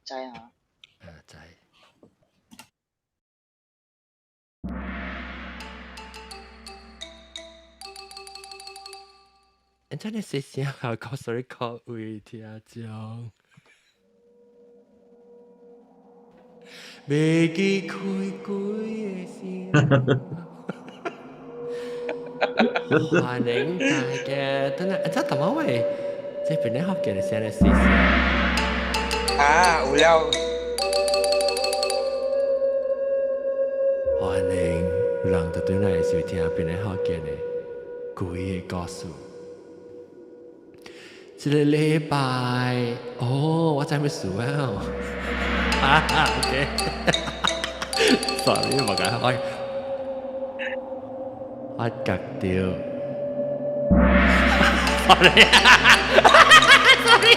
知啊。啊，知。你真係細聲啊！講 sorry，各位聽眾，袂記開幾个聲。歡迎大家，等下，這怎麼會？這邊咧學嘅聲咧細聲。啊，有了。歡迎人就對來收聽邊咧學嘅呢幾个故事。這個禮拜，哦，我知咩事啊？啊，OK，sorry，冇講，我夾掉，sorry，sorry，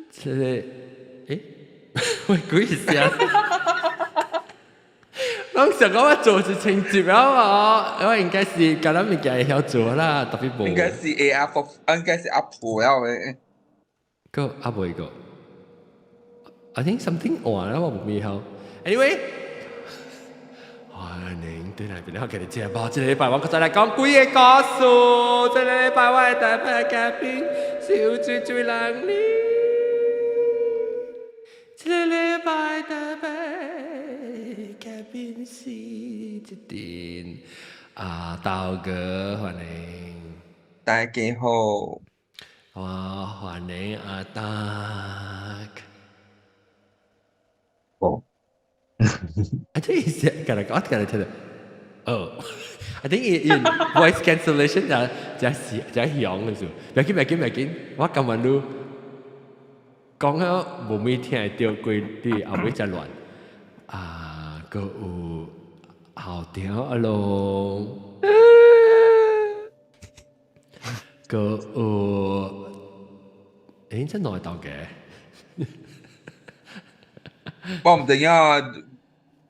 這個，誒，喂，鬼聲。攏想講我做一清節啊嘛，我應該是甲咱物件會曉做啦，特別無。應該是 A R 福，應該是阿婆了嘅。個阿妹個，I think something 換啦，我無咪曉。Anyway，歡迎對來邊咧，我今日節目，這個禮拜我閣再來講幾个故事。這個禮拜我的特別嘉賓是有水水人哩。這個禮拜特別嘉賓是一陣啊，道哥歡迎。大家好。哇，歡迎阿達。哦。啊，這意思，剛才我剛才聽到，哦，I think in voice cancellation 就就是就響嘅時候，別緊別緊別緊，我今日都講咗無咩聽會到，規啲後尾才亂。啊，閣有後條阿龍，閣有，欸，真耐到嘅。我毋知影，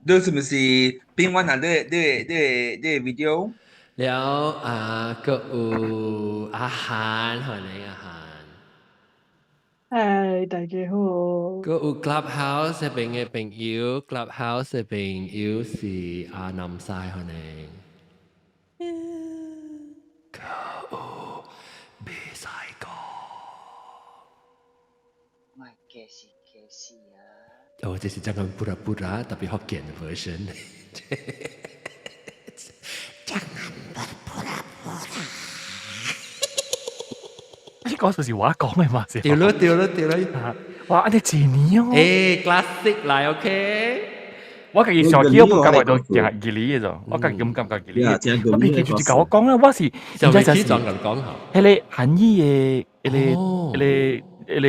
你是毋是變阮啊？你你你你 video？了啊，閣有阿韓，歡迎阿韓。嗨，大家好。閣有 Clubhouse 這邊的朋友，Clubhouse 的朋友是阿南西，歡迎。閣有袂使講。我計是計是啊。哦，這是講布拉布拉，特別福建的 version。講布拉布拉。呢個就是我講嘅嘛，對咯對咯對咯。哇！你一年哦。欸，classic 來 OK。我家己上記我唔感覺到行義理嘅啫，我家己唔感覺義理。我未記住就甲我講啦，我是就未起裝咁講下。彼個韓語的，彼個彼個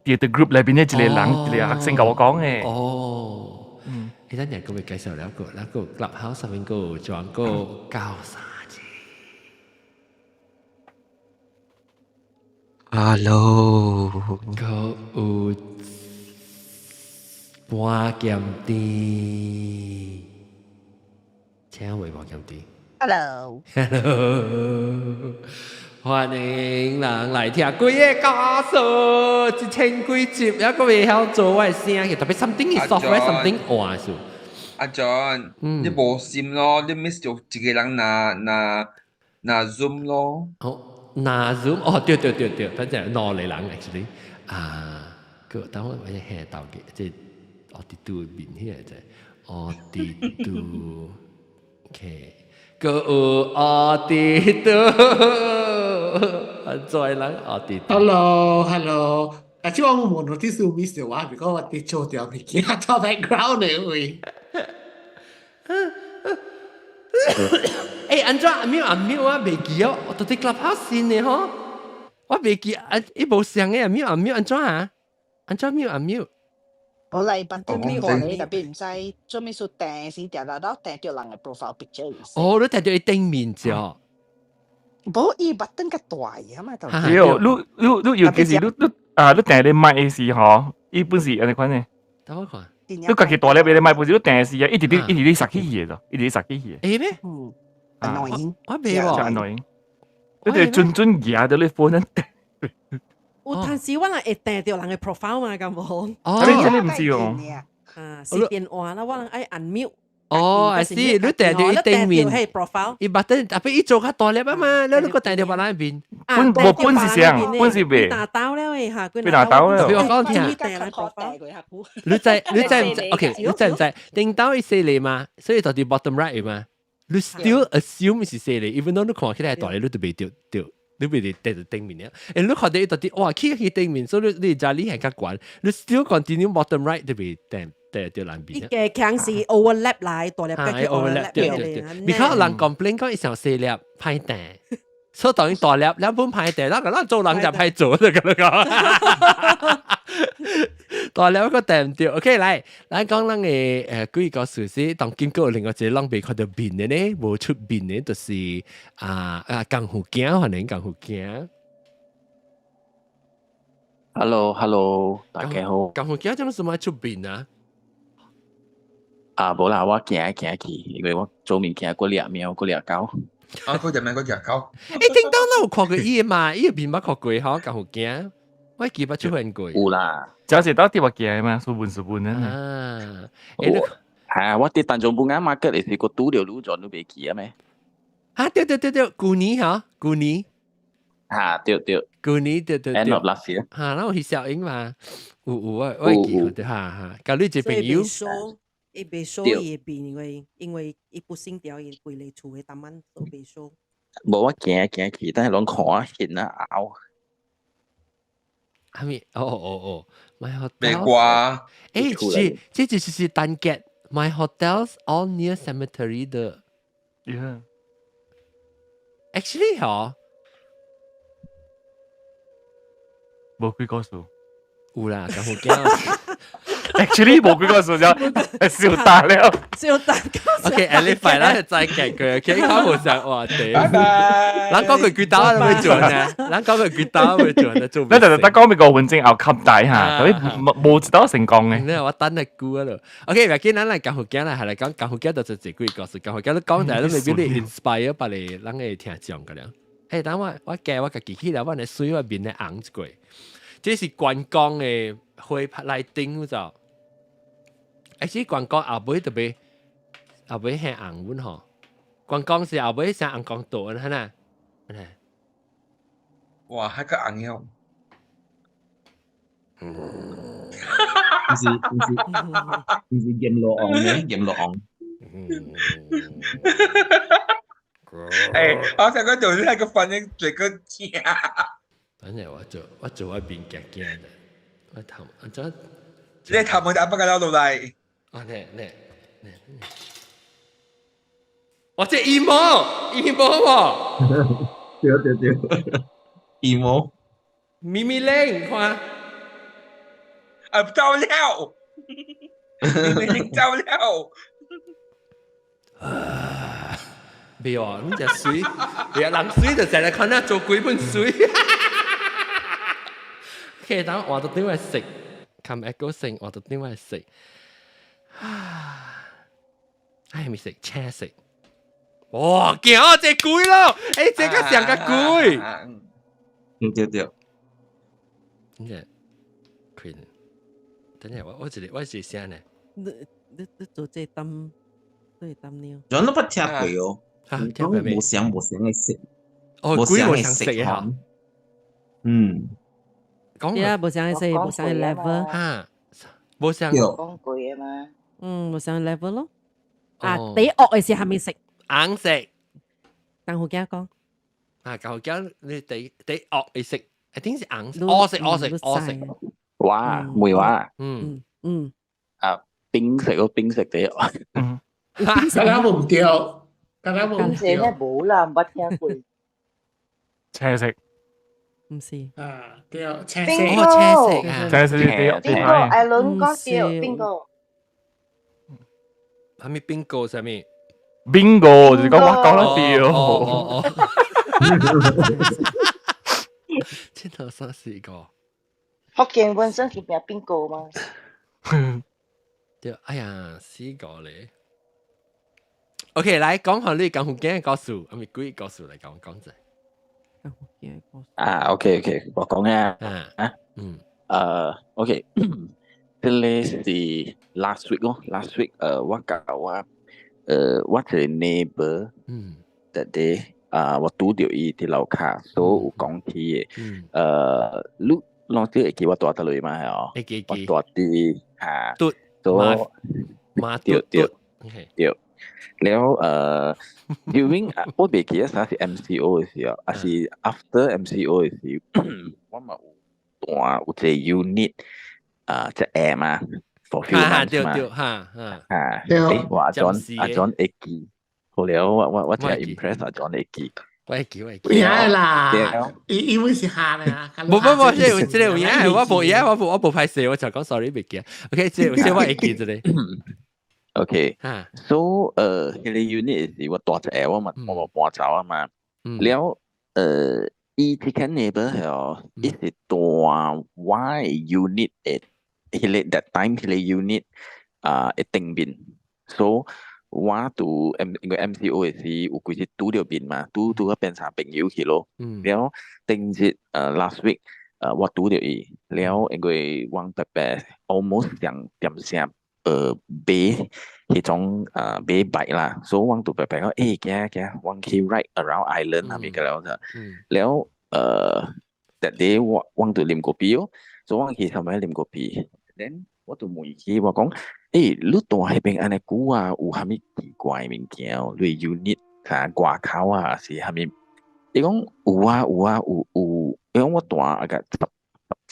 彼個佇 group 內邊的一個人，一個學生共我講的。哦，嗯，彼陣人閣會介紹了個，那個 Clubhouse 上面閣有裝個教啥子？Hello，閣有半劍甜，請問半劍甜。 Hello。 Hello。歡迎人來聽幾个故事，一千幾集，猶閣袂曉做我的聲，特別 something is software something 換數。阿 John，你無心咯，你 miss 咗一個人若若若 Zoom 咯。哦，若 Zoom，哦，對對對對，反正兩個人 actually 啊，個等我我下頭嘅，這奧迪都面迄個者，奧迪都，OK。閣有奧迪都，做人奧迪。 Hello，Hello，啊，這我無 notice 有 miss 到我，because 我佇做掉物件，做 background 的位。欸，按怎阿喵阿喵我袂記哦，我到底 Clubhouse 新的吼，我袂記啊，伊無相的阿喵阿喵按怎啊？按怎喵阿喵？無啦，伊班對面我咧，特別毋知做咩事訂時定定到訂著人的 profile picture。哦，你訂著伊頂面啫。無，伊 button 較大啊嘛，就。對，你你你尤其是你你啊，你訂咧麥的時吼，伊本是按呢款的。等我看。你家己大粒的麥本是你訂時啊，一直咧一直咧殺起去的，一直咧殺起去。會咩？嗯，annoying。我袂喎。真 annoying。你哋準準舉著你 phone 掟。有陣時我人會掟著人的 profile 嘛，敢無？哦，你這你毋是哦。啊，是電話啦，我人愛按 mute。哦，I see，你掟著伊頂面，嘿 profile，伊 button 特別伊做較大粒啊嘛，你個掟著別人面。本無本是啥？本是袂。拿刀了誒嚇，被拿刀了。特別我講聽。你知你知毋知？OK，你知毋知？頂刀伊細粒嘛，所以就佇 bottom right 嘛。你 still assume 是細粒，even though 你看起來大粒，你都袂著著。你袂佇綴佇頂面了，欸，你看著伊到底哇，起去頂面，所以你你知你係較懸，你 still continue bottom right 都袂綴綴著難邊。伊個強是 overlap 來，大粒嘅 overlap 對對對。because 人 complain 講伊上細粒歹綴，所以當伊大粒兩本歹綴，咱個咱做人就歹做就咁樣講。大粒個綴毋著，OK 來，咱講咱的幾個事實，當今閣有另外一個攏袂看著面的呢，無出面的，就是啊啊功夫囝，歡迎功夫囝。 Hello，Hello，大家好。功夫囝怎麼出面啊？啊，無啦，我行行去，因為我做物件閣掠貓，閣掠狗。啊，閣掠貓，閣掠狗。欸，頂當咱有看過伊的嘛？伊的面捌看過吼，功夫囝。我記捌出現過。有啦，就是到底我行嘛，書本書本啊。啊，欸，係我佇 Tanjung Bungah market 的時，我拄著你陣，你袂記啊咩？啊，對對對對，舊年吼，舊年。嚇，對對。舊年對對對。 End of last year。嚇，咱有去小英嘛？有有我我會記得，哈哈。佮你一個朋友。伊袂 show 伊的面，因為伊不省掉伊規个厝的檔案都袂 show。無我行行去，但係攏看現啊拗。係咪？哦哦哦，My hotel。未掛。欸，是，這就是是單結。My hotels all near cemetery 的。 Yeah. Actually 嗬，無幾個數。有啦，咁好驚。 Actually 無幾個數就笑大了。笑大。 OK，Alif 快啦，再見佢。OK，講無上哇，對。拜拜。咱講佢幾刀都會做呢，咱講佢幾刀會做呢，做。咱就得講美國文正後吸大嚇，所以無一刀成功嘅。我等你估啊咯。OK，唔緊，咱來講福建啦，係來講講福建就是這幾個故事，講福建你講但係都未必你 inspire 別個咱個聽眾個了。嘿，等我我加我家己起來，我的水我面咧紅一過。這是關公的花拍來頂就，欸，是關公後尾特別後尾顯紅阮吼。關公是後尾生紅光道，係呐？係。哇，還個紅了。毋是毋是毋是閻羅王咩？閻羅王。欸，我想講就是那個反應最個正。反正我做我做我面驚驚的，我頭啊怎？你頭毛就阿不個落來。啊，呢呢呢！我這 emo emo 喎。對對對，emo。咪咪靚，看。啊，走了！咪咪靚走了。袂哦，你隻水，袂啊，人水就成日看咱做鬼本水。OK，等我換到另外色，冚一個色，換到另外色。唉，咪色，青色。哇，驚啊！這鬼咯，欸，這個上個鬼。對對對。你這，開。等下我我一個我是啥呢？你你你做這擔，對擔了。我都捌聽過哦。聽過未？無相無相的色，哦，鬼無相色的哈。嗯。講對啊，無相的色，無相的 level。哈，無相。講鬼的嘛。嗯，無相 level 咯。啊，第惡的是蝦米色？紅色。功夫囝講。啊，功夫囝你第第惡的色，一定是紅色，黑色，黑色，黑色。哇，梅話。嗯嗯。啊，冰色個冰色的。嗯。剛剛無對，剛剛無對。這無啦，毋捌聽過。青色。毋是。啊，對，青色。哦，青色啊。青色對。邊個？艾倫講對，邊個？係咪邊個？啥物？ Bingo，就是講我講得對。哦哦哦。千頭三四個。福建本身是名 bingo 嗎？對，哎呀，四個咧。OK，來講下你講福建的故事，啊咪鬼故事來講講者。啊，OK，我講啊，啊，OK，這個是 last week 咯，last week 我佮我我一個 neighbor，that day 啊，我拄著伊佇樓跤，所以有講起的，你攏會記我住佗位嘛？係哦，會記。我住佇嚇，嘟所馬對對對。了during 我袂記得啥是 MCO 的時候，還是 after MCO 的時候，我嘛有住有一個 unit 啊，一下嘛，for few months 嘛，對對，哈哈，嚇，欸，我阿 John 阿 John 會記，好了，我真 impress 阿 John 會記。我會記，我會記。有啦，因為是下啊。無無無，這個有影，我無影，我無歹勢，我就講 sorry 袂記。OK，這個我會記這個。 OK，so 彼個 unit 是我住一下，我嘛搬走啊嘛。了伊這間 neighbor 係哦，伊是住我的 unit 的，彼個 that time 彼個 unit 啊的頂面，so 我拄 M 因為 MCO 的時有幾日拄著面嘛，拄拄個變成朋友去咯。了頂日last week 我拄著伊，了因為阮伯伯 almost 上點聲。買彼種買 bike 啦，所以阮就白白講，欸，行行，阮去 ride around island 係咪個了就，了that day 我阮就啉咖啡哦，所以阮去上面啉咖啡，then 我就問伊，我講，欸，你住彼邊按呢久啊，有啥物奇怪物件哦？你 unit 啥外口啊，是啥物？伊講有啊有啊有有，伊講我住啊個十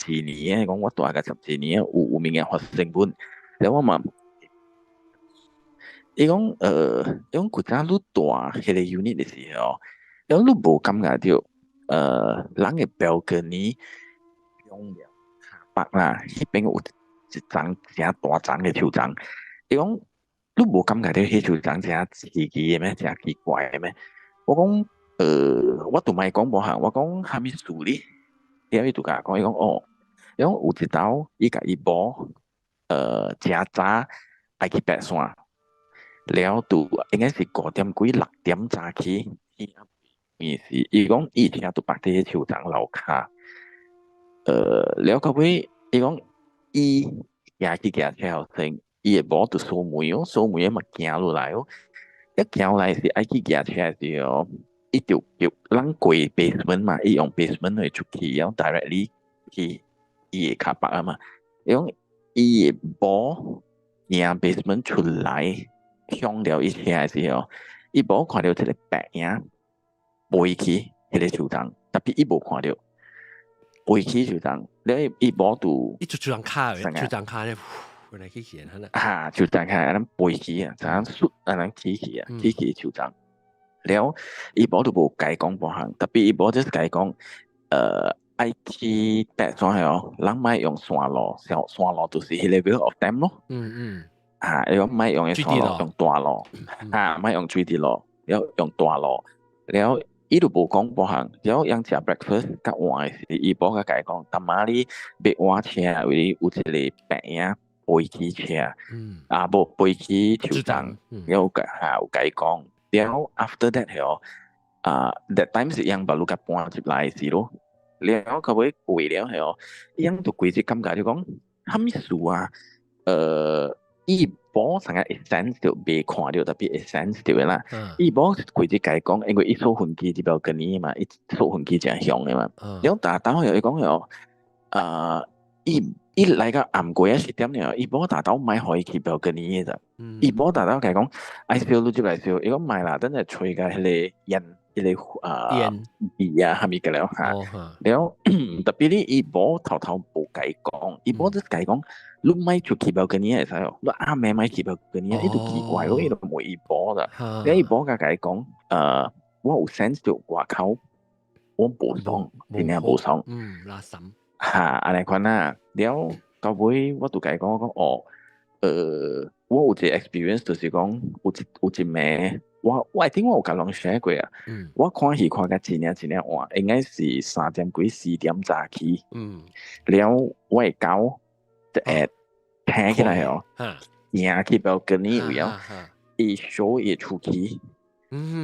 幾年，伊講我住啊個十幾年，有物件發生本。了我嘛，伊講古早你住彼個 unit 的時候，伊講你無感覺著，人的 balcony 用了北啦，彼邊有一叢誠大叢的樹叢，伊講你無感覺著彼樹叢誠奇奇的咩？誠奇怪的咩？我講，我都莫講無項，我講啥物事哩？了伊就共我講，伊講哦，伊講有一晝伊共伊某。誠早愛去爬山，了就應該是5點幾6點早起，伊是伊講伊聽著別佇樹叢樓跤，了到尾伊講伊行去行車後生，伊的某就鎖門哦，鎖門嘛行落來哦，一行落來是愛去行車的時候，伊就叫咱過 basement 嘛，伊用 basement 去出去，然後 directly 去伊的 car park 啊嘛，伊講伊的某行 basement 出來，向著伊車的時候，伊某看著一個白影飛去彼個樹叢，特別伊無看著飛去樹叢，了伊某就伊就樹叢跤，樹叢跤咧，來去去啦。哈，樹叢跤按呢飛去啊，怎樣按呢起去啊，起去樹叢。了伊某就無共伊講半項，特別伊某就是共伊講，愛去爬山係哦，人莫用山路，山路就是彼個 Vale of Temp 咯。啊，伊講莫用的山路，用大路，啊，莫用水佇路，了用大路，了伊就無講半項，了𪜶食 breakfast 較晚的時，伊某共伊講，逐暝你欲換車，為有一個白影飛起車，啊無飛起樹叢，了有哈有共伊講，了 after that 哦，啊，that time 是𪜶捌汝共搬入來時咯，了到尾過了後，𪜶就規日感覺就講，啥物事啊？伊某成個會 sense 著袂看著，特別會 sense 著的啦。伊某規日共伊講，因為伊掃糞機佇 balcony 嘛，伊掃糞機誠凶的嘛。了逐晝又伊講哦，啊，伊來到暗過仔10點了，伊某逐晝莫予伊去 balcony 的咋。伊某逐晝共伊講，愛燒你就來燒，伊講莫啦，等下吹共彼個煙，彼個啊味啊，啥物個了哈。了特別咧，伊某頭頭無共伊講，伊某就是共伊講，你莫出去 balcony 會使哦，你暗暝莫去 balcony，伊就奇怪咯，伊就問伊某啦。了伊某共伊講，我有 sense 著外口我無爽，真正無爽。嗯，垃圾。哈，按呢款啊，了到尾我就共伊講，我講哦，我有一個 experience 就是講，有一暝，我 I think 我有共人 share 過啊。我看戲看甲真正真正晚，應該是3點幾4點早起。了我的狗就會聽起來哦，行去 balcony 位哦，伊 show 伊出去，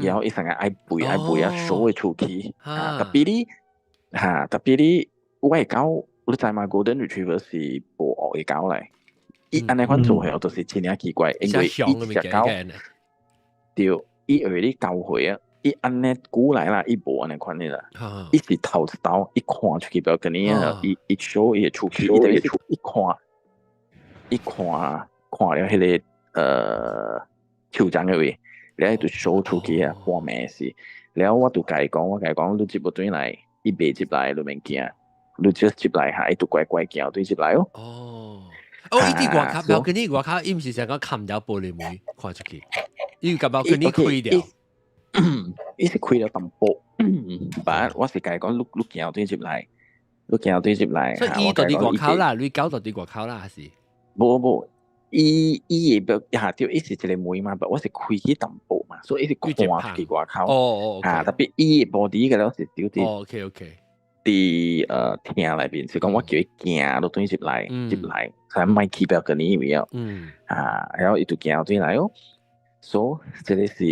然後伊成日愛背愛背啊，show 會出去啊。特別你嚇，特別你我的狗，你知嘛？Golden Retriever 是無惡的狗來，伊按呢款做起就是真正奇怪，因為伊隻狗對，伊為你教會啊，伊按呢久來啦，伊無按呢款的啦，伊是頭一刀，伊看出去 balcony 啊，伊伊 show 伊會出去，伊等於是一看，一看看了彼個樹叢的位，了伊就 show 出去啊，半暝時，了我就共伊講，我共伊講，你接無轉來，伊袂入來，你免驚，你 just 入來下，伊就乖乖行對入來哦。哦，哦，伊佇外口，balcony 外口，伊毋是成個冚掉玻璃門看出去，伊共 balcony 開掉。伊是開了淡薄，但我是共伊講，你你行對入來，你行對入來。所以伊到佇外口啦，你狗到佇外口啦，還是？無無，伊伊會下對，伊是一個門嘛，但我是開起淡薄嘛，所以伊是看出去外口。啊，特別伊的 body 個了是丟佇。佇廳內邊，是講我叫伊行都對入來，入來，才莫去 balcony 位哦。啊，然後伊就行轉來哦。So 這個是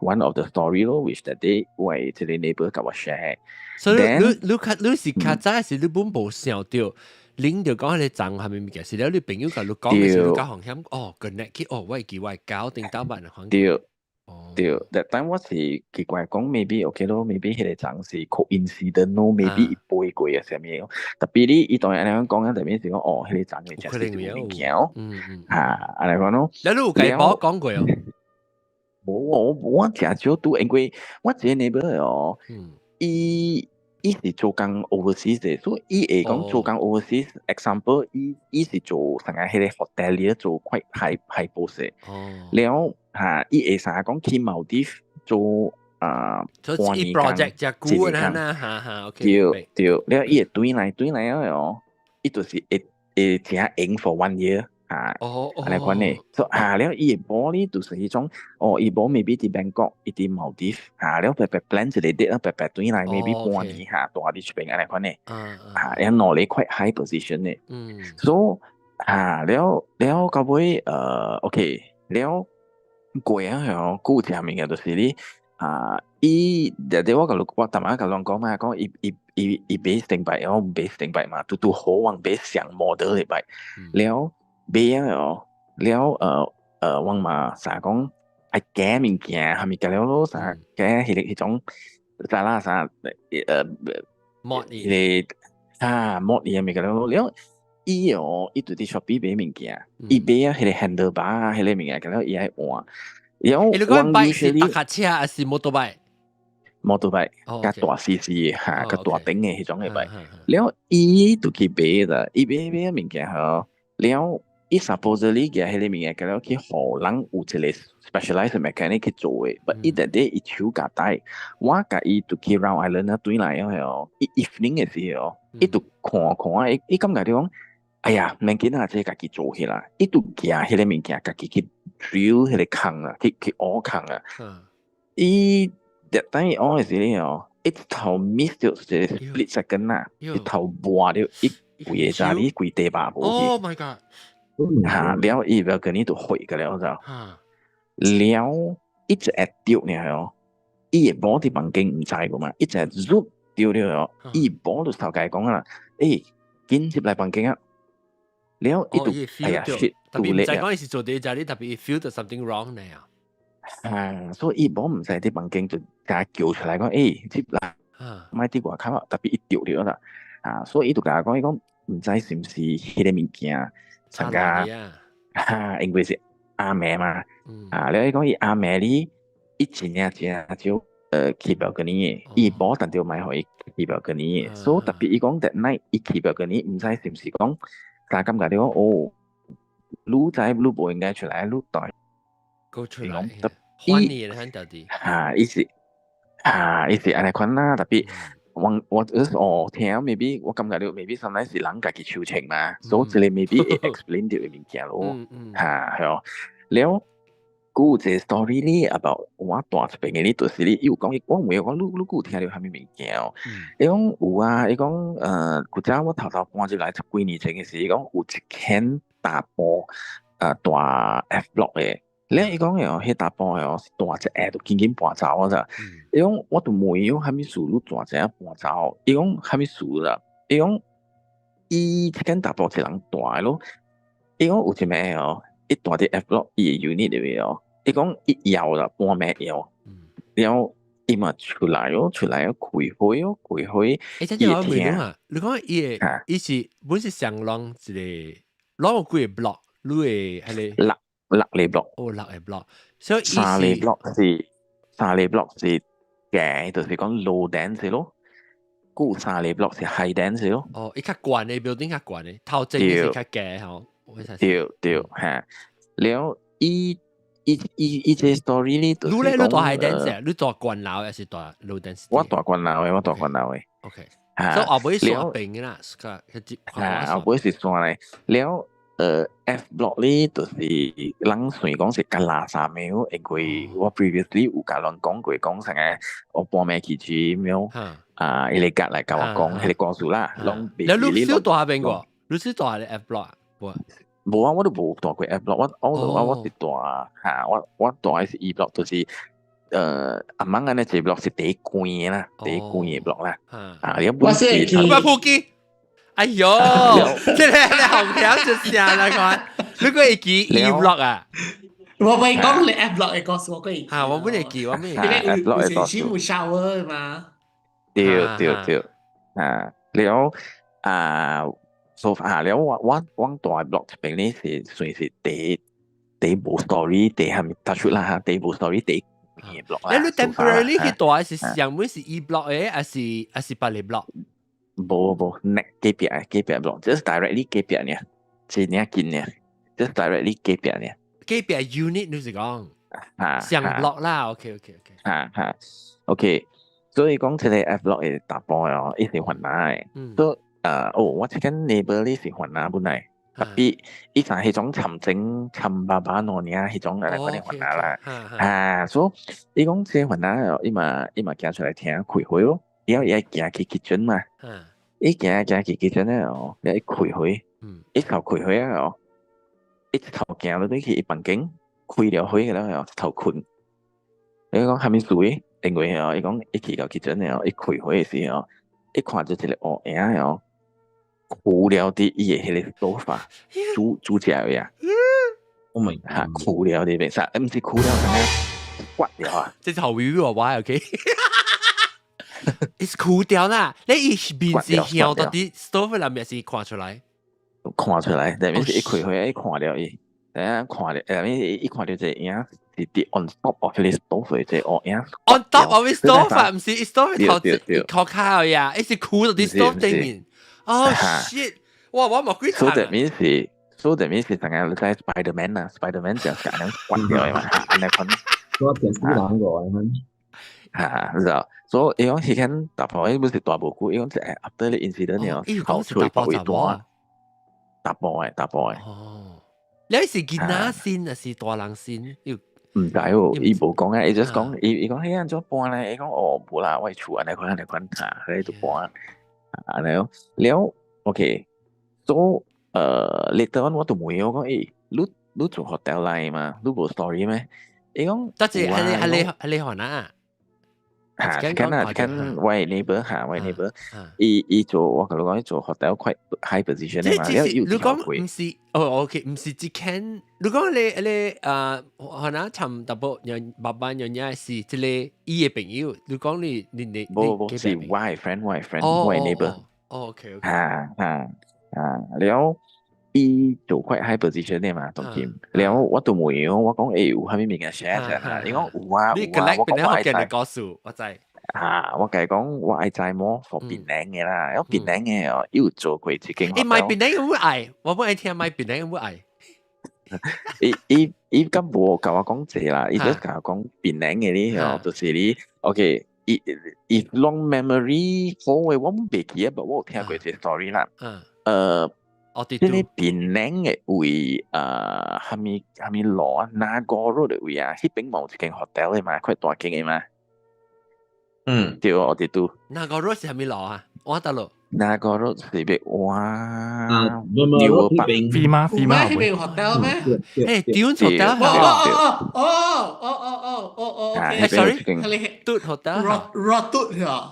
one of the story 咯，which that day 我這個 neighbor 共我 share。所以你你較你是較早是你本無想到，恁就講彼個髒啥物物件，是了你朋友共你講的時候，你較風險哦，connect 去哦，我會記我的狗頂倒辦的環境。對。對，that time 我是奇怪講，maybe OK 咯，maybe 彼個髒是 coincidence 咯，maybe 伊飛過啊啥物，特別你伊當然按呢講啊，特別是講哦，彼個髒的真是一個物件哦，嚇，按呢講咯。你有共伊講過哦？無，我我誠少拄，因為我一個 neighbor 哦，伊伊是做工 overseas 的，所以伊會講做工 overseas。Example，伊伊是做啥個彼個 hotel 做 quite high high post 的，了嚇，伊會啥講去 Maldives 做啊半年 project 遮久啦啦，哈哈，OK。對對，了伊會轉來轉來哦，伊就是會會誠閒 for one year。啊，按呢款的，所以啊了伊的某呢，就是彼種，哦，伊某 maybe 佇 Bangkok，伊佇 Maldives，啊了白白 plan 一個 date 啦，白白轉來 maybe 半年哈，蹛佇這邊按呢款的，啊，了兩個 quite high position 的，所以啊了了到尾OK，了過啊吼，閣有一項物件就是你啊，伊常常我共你我逐擺共人講嘛，講伊伊伊伊買電擺，我買電擺嘛，拄拄好往買上 model 的擺，了。買啊哦，了我嘛啥講愛加物件，啥物件了咯，啥加彼個彼種啥啦啥彼個啊 mod 伊物件了咯，了伊哦，伊就佇 Shopee 買物件，伊買啊彼個 handlebar 啊，彼個物件，了伊愛換。了你講 bike 是腳踏車還是 motorbike？ motorbike，較大 CC 哈，較大頂的彼種的 bike。了伊就去買啦，伊買買物件吼，了。伊 supposedly 嘅彼個物件，佮了去予人有一個 specialized mechanic 去做的，but 伊特地伊手共帶，我共伊就去 Round Island 啊，轉來哦，伊 evening 的時候，伊就看看，伊伊感覺就講，哎呀，免緊啊，這個家己做起來，伊就舉彼個物件，家己去 drill 彼個空啊，去去挖空啊。伊等伊挖的時候哦，一頭 miss 著一個 split second 啊，一頭磨著伊規個家裡規地把無去。 Oh my god！嚇，了伊 balcony 就毀個了，就了一直會掉呢哦，伊的某佇房間毋知個嘛，一直入掉了哦，伊某就頭家講啊，欸，緊入來房間啊，了伊就哎呀 shit，特別毋知講伊是做佇遮裡，特別 feel 到 something wrong 呢啊。啊，所以伊某毋知佇房間就共叫出來講，欸，入來，莫佇外口啊，特別伊掉了啦，啊，所以伊就共我講，伊講毋知是毋是彼個物件。參加哈，因為是暗暝嘛，啊，了伊講伊暗暝哩，伊真正真少去 balcony 的，伊無當著莫予伊去 balcony 的，所以特別伊講 that night 伊去 balcony，毋知是毋是講，他感覺著哦，你知你無應該出來，你帶過出來，歡迎很到底，哈，伊是哈，伊是按呢款啦，特別。我我哦聽 maybe 我感覺著 maybe sometimes 是人家己抽情嘛，所以這個 maybe 會 explain 著的物件咯，嚇係哦。了，閣有一個 story 咧，about 我蹛這邊的咧，就是咧，伊有講，我問伊講，你你閣有聽著啥物物件哦？伊講有啊，伊講古早我頭頭搬入來十幾年前的時，伊講有一間大埔大 F block 的，你伊講嘅哦，彼查埔嘅哦是大隻下就緊緊搬走啊咋。伊講我就問伊講啥物事你大隻搬走？伊講啥物事啦？伊講伊這間查埔一人蹛的咯。伊講有一暝哦，伊蹛佇 F block 伊的 unit 裏面哦，伊講伊搖啦，半暝搖，了後伊嘛出來哦，出來哦，開火哦，開火。欸，真正我問你啊，你講伊的伊是本是上浪一個，攏有幾個 block，你的彼個六個 block。哦，六個 block，所以三個 block 是三個 block 是低，就是講 low density 咯。閣三個 block 是 high density 咯。哦，伊較懸的 building 較懸的，頭前是較低吼。對對嚇，了伊伊伊伊這 story 呢，你咧你蹛 high density，你蹛懸樓還是蹛 low density？我蹛懸樓的，我蹛懸樓的。 OK，所以後尾山邊啦，嚇，後尾是山咧，了。F block 呢，就是人算講是較垃圾的，因為我 previously 有共人講過，講啥個我半暝去住廟，啊，伊個隔來共我講彼個故事啦，攏你你小蹛彼邊過？你是蹛咧 F block 無？無啊，我都無蹛過 F block，我是蹛嚇，我蹛的是 E block，就是阿媽安尼這 block 是第一關的啦，第一關的 block 啦，啊，你我是我普記。哎喲，這個你紅條就聲啦，看，你閣會記 E block 啊？我咪講你 F block 的故事，我閣會。嚇，我本會記，我本會記。有有時有 shower 嘛？對對對，啊，了啊，so 啊，了我蹛 block 這邊呢是算是第第無 story，第蝦米突出啦嚇，第無 story 第二 block 啦。你 temporarily 去蹛是上尾是 E block 的，還是別个 block？無無，那隔壁隔壁 block，就是 directly 隔壁呢，這爾近呢，就是 directly 隔壁呢。隔壁 unit 你是講？啊，上 block 啦，OK OK OK。嚇嚇，OK，所以講這個 F block 的查埔哦，伊是番仔的。所以哦，我這間 neighbor 呢是番仔本來，特別伊是彼種參精參爸爸儂爾彼種來款的番仔啦。啊，所以伊講這個番仔哦，伊嘛行出來聽開會咯。然後伊愛行去 kitchen 嘛，伊行行去 kitchen 咧哦，伊開火，一頭開火啊哦，一頭行落去伊房間開了火了哦，一頭睏。伊講啥物事？因為哦，伊講伊去到 kitchen 咧哦，伊開火的時候，伊看著一個烏影哦，跍了佇伊的彼個 sofa 煮煮食的啊。 Oh my 嚇，跍了佇袂使，毋是跍了，啥物刮了啊？這是好微微話 OK。伊是跍掉啦，你伊面是向到佇 stove 內面是看出來？看出來，但是一開火，伊看著伊，等下看著，伊看著這個影是佇 on top of 彼個 stove 這個烏影。 On top of the stove，毋是 stove 頭頭跤呀，伊是跍到佇 stove 頂面。Oh shit！哇，我無幾所以面是，所以面是成日你知 Spiderman 啊，Spiderman 就係咁樣刮掉的嘛，按呢款。我電視人個咁。嚇，知道。所以伊講彼間查埔，伊毋是蹛無久，伊講是 after the incident 了，頭出去別位蹛。查埔的，查埔的。哦，你是囡仔先還是大人先？毋知哦，伊無講啊，伊就是講，伊講彼按怎搬咧？伊講哦，無啦，我厝按呢款按呢款，嚇，彼就搬。按呢了，OK，so later on 我就問我講，欸，你做 hotel 來嘛？你無 story 咩？伊講，得是係你番仔？嚇，間啊，間我 neighbor 嚇，我 neighbor，伊做我共你講，伊做 hotel quite high position 的嘛，了你講毋是，哦，OK，毋是一間，你講你啊，可能尋淡薄讓爸爸娘娘是這個伊的朋友，你講你無無是我的 friend，我的 friend，我的 neighbor。哦，OK OK。嚇嚇啊，了伊做 quite high position 的嘛，當今，了我就問我講欸有啥物物件寫者，伊講有啊有啊，我講我愛知。告訴我知。啊，我共伊講我愛知麼 for 檳城的啦，因為檳城的哦，伊有做過一間。欸，買檳城有冇愛？我本愛聽買檳城有冇愛。伊伊敢無共我講這啦，伊就共我講檳城的哩哦，就是你 OK，伊伊 long memory 好的，我袂記得，我有聽過這 story 啦。哦，這個檳城的位，啥物啥物路啊？Nagore Road 的位啊？彼邊嘛有一間 hotel 的嘛，較大間的嘛。對，我佇拄。 Nagore Road 是啥物路啊？我佗落。那個 road 是別哇，啊，Burma 牛 Road 百嗰邊，飛馬有咩？飛馬彼邊 hotel 咩？誒，Dunes Hotel 哦哦哦哦哦哦哦啊， ，OK。誒，sorry，邊 Dunes Hotel 羅羅嘟呀，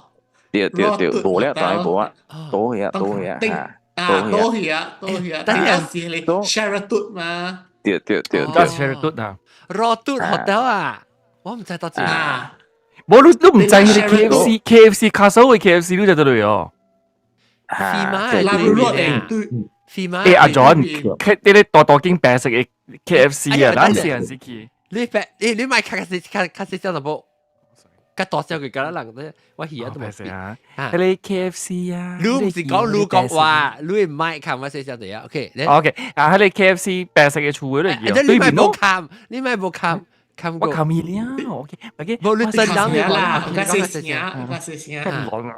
對對對，無了就係無啊，多去啊多去啊嚇，啊多去啊多去啊，等陣時你 Sheraton 嘛？對對對對，Sheraton 啊，羅嘟 Hotel 啊，我毋知到這。啊，無你你毋知彼个 KFC KFC 卡數的 KFC 你就得了哦。飛馬拉魯羅的對，飛馬。欸阿 John，佢啲咧大大間白色的 KFC 啊，咱細漢時去。你白，欸你莫較較細較較細聲淡薄，較大聲佢敢若人咧，我耳仔都無變。啊，彼个 KFC 啊，你毋是講你講話，你毋莫看我細聲啲啊，OK。 OK，啊，彼个 KFC 白色的厝咧，你莫無看，你莫無看。我看咪了，OK，OK。無你真人啦，較細聲，較細聲。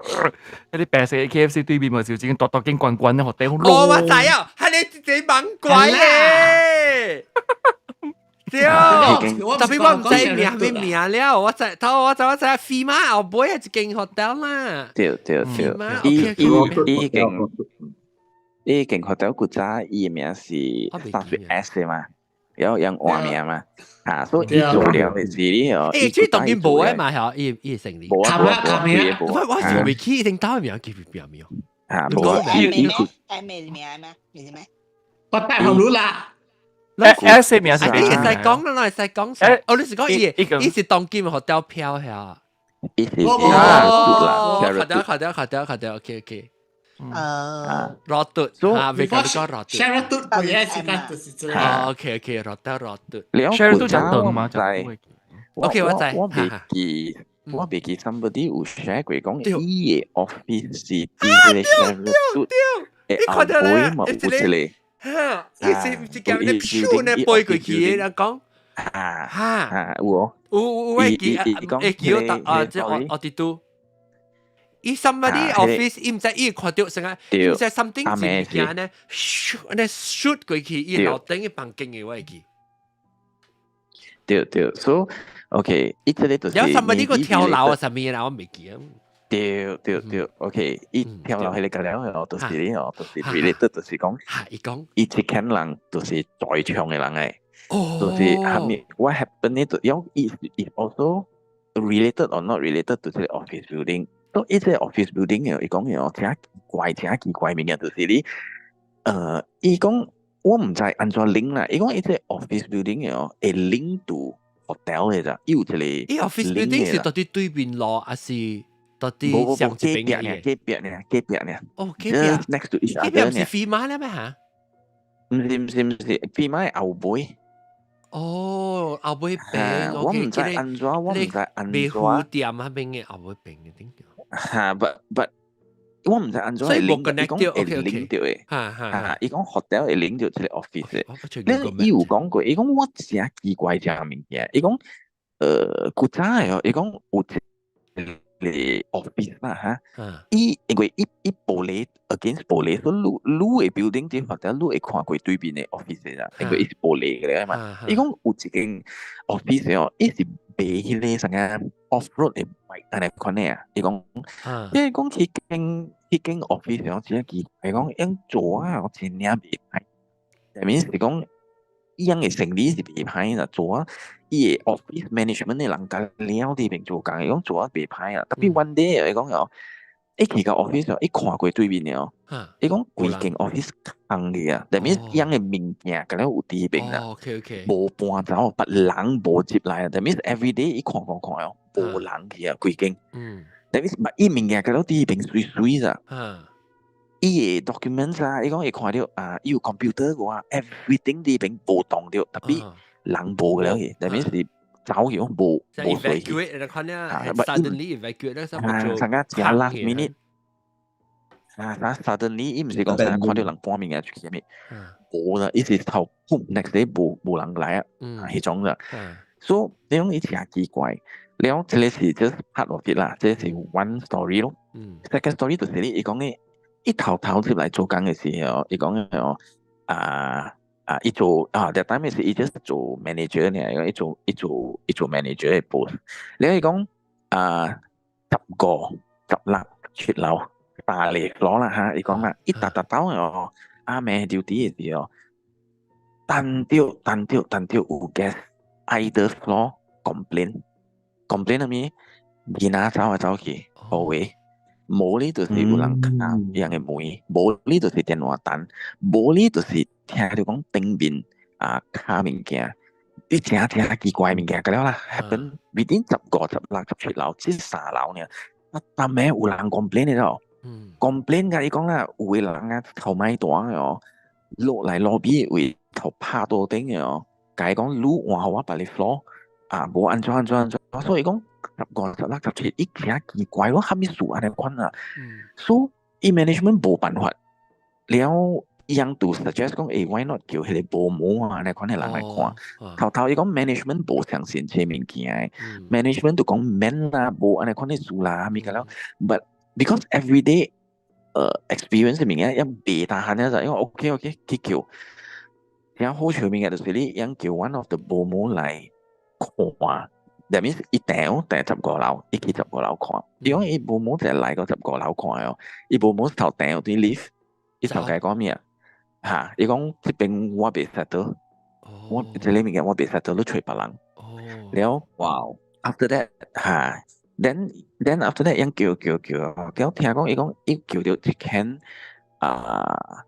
彼个白色的 KFC 對面咪就一間大大間關關的 hotel。哦，我知啊，係你自己猛鬼咧。對，特別我毋知名咩名了，我知，頭我知我知，飛馬後尾係一間 hotel 啦。對對對，伊伊伊間伊間 hotel 古早伊名是 start with S 的嘛，有用換名嘛，啊，所以伊做了的是你哦。欸，這當然無的嘛，嚇，伊伊成立。無啊無啊無，我我想袂起，一定打名記名名。啊，無啊，伊伊 M 名咩？唔是咩？我帶好啦。 S 名是你會使講啦，會使講。哦，你是講伊，伊是當今 hotel 票嚇。伊是哦，好的好的好的好的，OK OK。哦，羅嘟啊，別講你講羅嘟。 Sheraton 佢也是間就是這個。哦，OK OK，羅嘟羅嘟。 Sheraton 就長嘛，就 OK，我知。我袂記，我袂記，somebody 有 share 過講，伊个 office 是佇這個 Sheraton 你看到咧，嘛有一個。哈，伊是一件咧咻咧飛過去的，人講，哈哈，有哦，有有我會記，會記我啊，這我我佇拄，伊 somebody office，伊毋知伊看著啥個，伊毋知 something 是物件呢，咻，按呢 shoot 過去，伊樓頂的房間的我會記。對對，so OK，伊這个就是有 somebody 個跳樓啊，啥物啦，我袂記啊。對對對，OK，伊跳樓彼个了哦，就是你哦，就是 related，就是講，伊講，伊這間人就是在場的人誒，就是蝦米，what happen 呢？就有伊伊 also related or not related to 這个 office building。都伊這个 office building 嘅，伊講嘅哦，真奇怪，真奇怪物件，就是你，伊講我毋知按怎 link 啦，伊講伊這个 office building 嘅哦，會 link to hotel 嘅咋，伊有一個伊 office building 是佇佇對面路，還是？到底上一邊嘅？隔壁呢？隔壁呢？哦，隔壁。 Next to each other。隔壁毋是飛馬咧咩嚇？毋是毋是毋是，飛馬係後尾。哦，後尾邊。我毋知按怎，我毋知按怎。美孚店彼邊的後尾邊的頂。嚇，but 我毋知按怎會 link，伊講會 link 著的。嚇，伊講 hotel 會 link 著這個 office 的。你伊有講過，伊講我誠奇怪這物件，伊講古早的哦，伊講有一個 office 啦嚇，伊因為伊伊玻璃 against 玻璃，所以你你的 building 啲或者你會看過對面的 office 啦，因為伊是玻璃嘅嘛。伊講有一間 office 哦，伊是賣彼个啥个 off road 的 bike 按呢款的啊。伊講，因為講彼間彼間 office 哦，真奇怪，講用做啊，真正袂歹。下面是講伊樣的生理是袂歹啦，做啊。伊个 office management 的人共了佇邊做工，伊講做啊袂歹啊。特別 one day 伊講哦，伊去到 office 哦，伊看過對面的哦，伊講規間 office 空去啊，內面伊樣的物件敢若有佇彼邊啦，無搬走，別人無入來啊。That means every day 伊看看看哦，無人去啊，規間。That means 伊物件敢若佇彼邊媠媠咋。伊个 documents 啊，伊講伊看著啊，伊有 computer 個啊，everything 佇彼邊無動著，特別人無了去，that means 是走去無無隨去。 Suddenly evacuate 咧，啊，啥個真 last minute 啊，啥 suddenly 伊毋是講啥看著人搬物件出去咩？無啦，伊是頭 boom next day 無無人來啊，彼種啦。所以你講伊誠奇怪，了這个是 just part of it 啦，這是 one story 咯。Second story 就是你伊講的，伊頭頭入來做工的時候，伊講的哦，啊。啊！伊做啊，that time 是伊 just 做 manager 呢，伊做伊做伊做 manager 的 post。你伊講啊，15、16出樓，三個 floor 啦嚇，伊講啦，伊逐逐兜哦，暗暝 duty 的時候，單著單著單著有 guest either floor complain complain 啥物？囡仔走來走去，hallway，無咧就是有人敲人的門，無咧就是電話單，無咧就是聽著講頂面啊敲物件，啲誠誠奇怪物件，個了啦，happen within 15、16、17樓，這三樓爾，啊，逐暝有人 complain 的咯，complain 甲伊講啦，有的人啊頭擺彈的哦，落來 lobby 位頭拍桌頂的哦，共伊講你換予我別个 floor 啊，無按怎按怎按怎，所以講15、16、17，伊誠奇怪，我啥物事按呢款啊？所以伊 management 無辦法，了伊人就 suggest 講，欸，why not 叫彼個保姆啊，按呢款的人來看。頭頭伊講 management 無相信這物件的，management 就講免啦，無按呢款的事啦，物件了。But because everyday experience 的物件，也袂 tahan 了就，因為 OK OK 去叫。然後好笑物件就是你人叫 one of the 保姆來看，that means 伊訂訂十五樓，伊去十五樓看。因為伊保姆就來到十五樓看哦，伊保姆頭訂佇 lift，伊頭共伊講咩啊？嚇，伊講這邊我袂 settle，我這個物件我袂 settle，你揣別人。了，哇，after that 嚇，then after that 人叫叫叫，叫聽講伊講伊叫著一間啊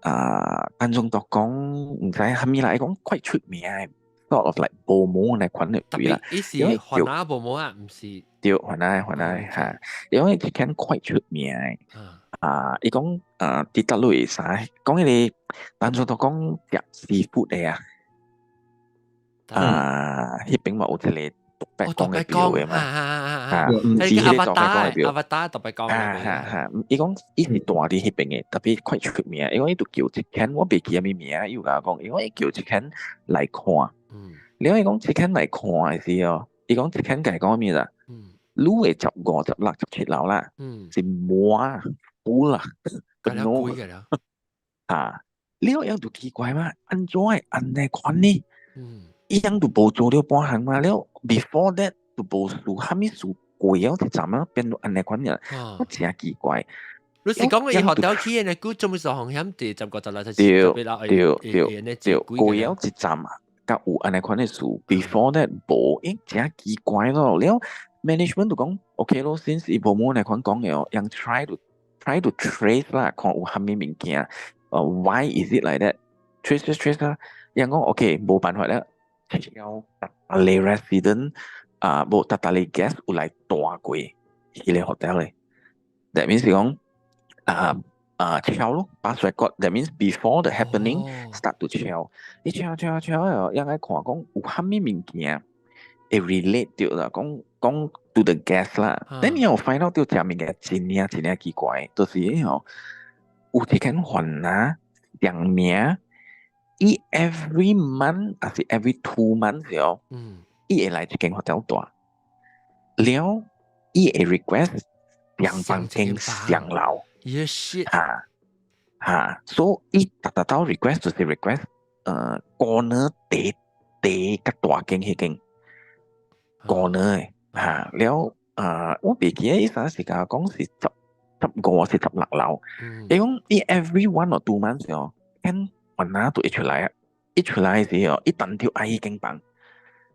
啊，觀眾都講毋知啥物啦，伊講quite 出名的，sort of like 保姆那款的位啦。伊是番仔保姆啊，毋是？對，番仔番仔嚇，因為這間 quite 出名的。啊，伊講啊，佇佗落會使講彼個當初都講食 seafood 的啊，啊，彼邊嘛有一個獨白講的廟的嘛，啊，毋是彼個獨白講的廟，阿巴達獨白講。啊哈哈，伊講伊是住佇彼邊的，特別 quite 出名。伊講伊就叫一間，我袂記啥物名，伊有共我講，伊講伊叫一間來看，了伊講一間來看的時候，伊講一間共伊講啥物啦？你的15、16、17樓啦，是滿有啦，penuh 啊，了樣就奇怪嘛，按怎會按呢款呢？伊樣就無做了半項嘛，了 before that 就無事，啥物事過了就怎啊變到按呢款嘅，我誠奇怪。你是講伊 hotel 去的久做咩事風險佇15、16、17 對對對對，過了一站啊，佮有按呢款的事，before that 無，欸，誠奇怪咯。了 management 就講 OK 咯，since 伊無按呢款講的哦，樣 try to trace 啦，看有啥物物件，why is it like that？trace trace trace 啦，人講 OK 無辦法了，了逐逐個 resident 啊，無逐逐個 guest 有來蹛過彼個 hotel 咧，that means 是講啊啊抄咯，past record，that means before the happening start to 抄，你抄抄抄哦，應該看講有啥物物件會 relate 著啦，講講 to the guest 啦，then 你有 find out 著這物件真正真正奇怪，就是吼有一間番仔上名，伊 every month 抑是 every 2 months 哦，伊會來這間 hotel 蹛，了伊會 request 兩房間上樓， 哈哈，所以伊逐逐到 request 就是 request，corner 第第較大間彼間 corner 的，哈，了啊，我袂記得伊啥時間講是15是16樓，伊講伊 every 1 or 2 months 哦，間番仔就會出來啊，一出來的時候，伊單挑愛彼間房，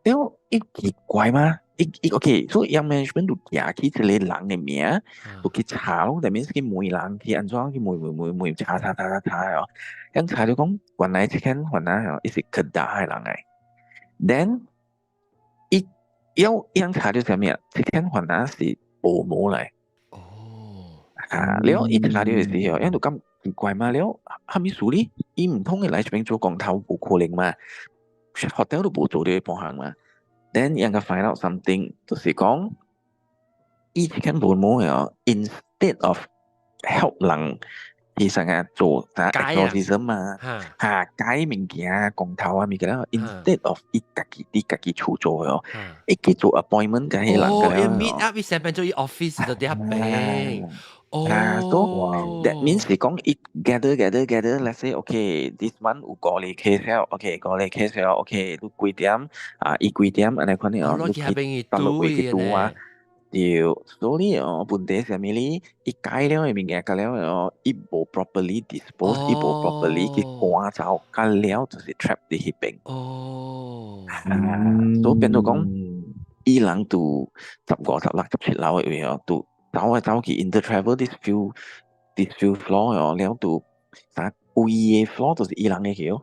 了伊奇怪嘛？伊伊 OK，所以 management 就舉起這個人的名，就去查咯，that means 去問人去按怎去問問問問查查查查查哦，咁查就講原來這間番仔哦，伊是客家的人來，then 伊要樣查著啥物啊？這間番仔是保姆來，哦，啊，了伊查著的時候，𪜶就感奇怪嘛，了啥物事哩？伊毋通會來這邊做工頭，無可能嘛，hotel 都無做這半項嘛。Then 𪜶個 find out something，就是講，伊這間保姆哦，instead of help 人其實啊做啥 exorcism 嘛，嚇解物件、光頭啊物件，instead of 伊家己佇家己厝做哦，伊去做 appointment 共彼人。哦，伊 meet up 伊成變做伊 office 就佇遐邊。哦，so that means 是講伊 gather gather gather，let's say okay this month 有五個 case 了，OK 五個 case 了，OK 你幾點啊？伊幾點按呢款的哦，你去搭落去去拄啊？對，所以哦，問題是啥物咧？伊改了的物件，改了哦，伊無 properly dispose，伊無 properly 去趕走，改了就是 trap 佇彼邊。啊，所以變做講，伊人就15、16、17樓的位哦，就走來走去 intertravel this few floor 哦，了就啥規个 floor 都是伊人的去哦。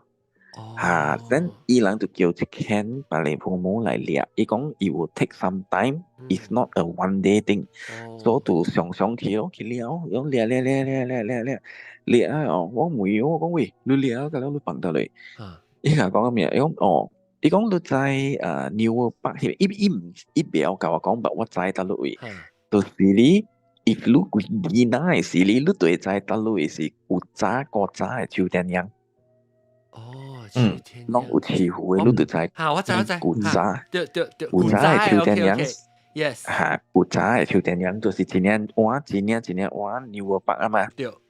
啊，then 伊人就叫一間別个父母來掠，伊講伊 will take some time，it's not a one day thing，所以就常常去咯，去掠，用掠掠掠掠掠掠掠掠啊！哦，我問我講喂，你掠個了你放倒來，伊甲講咩？伊講哦，伊講你知紐北彼，伊伊毋伊袂曉共我講，但我知佗落位，就是你，if 你囡仔的時，你就會知佗落位是有早古早的手電影。攏有飼魚的，你就知。嚇，我知我知。古早，對對對，古早的手電影，yes。嚇，古早的手電影就是真正換，真正真正換牛北啊嘛。對。手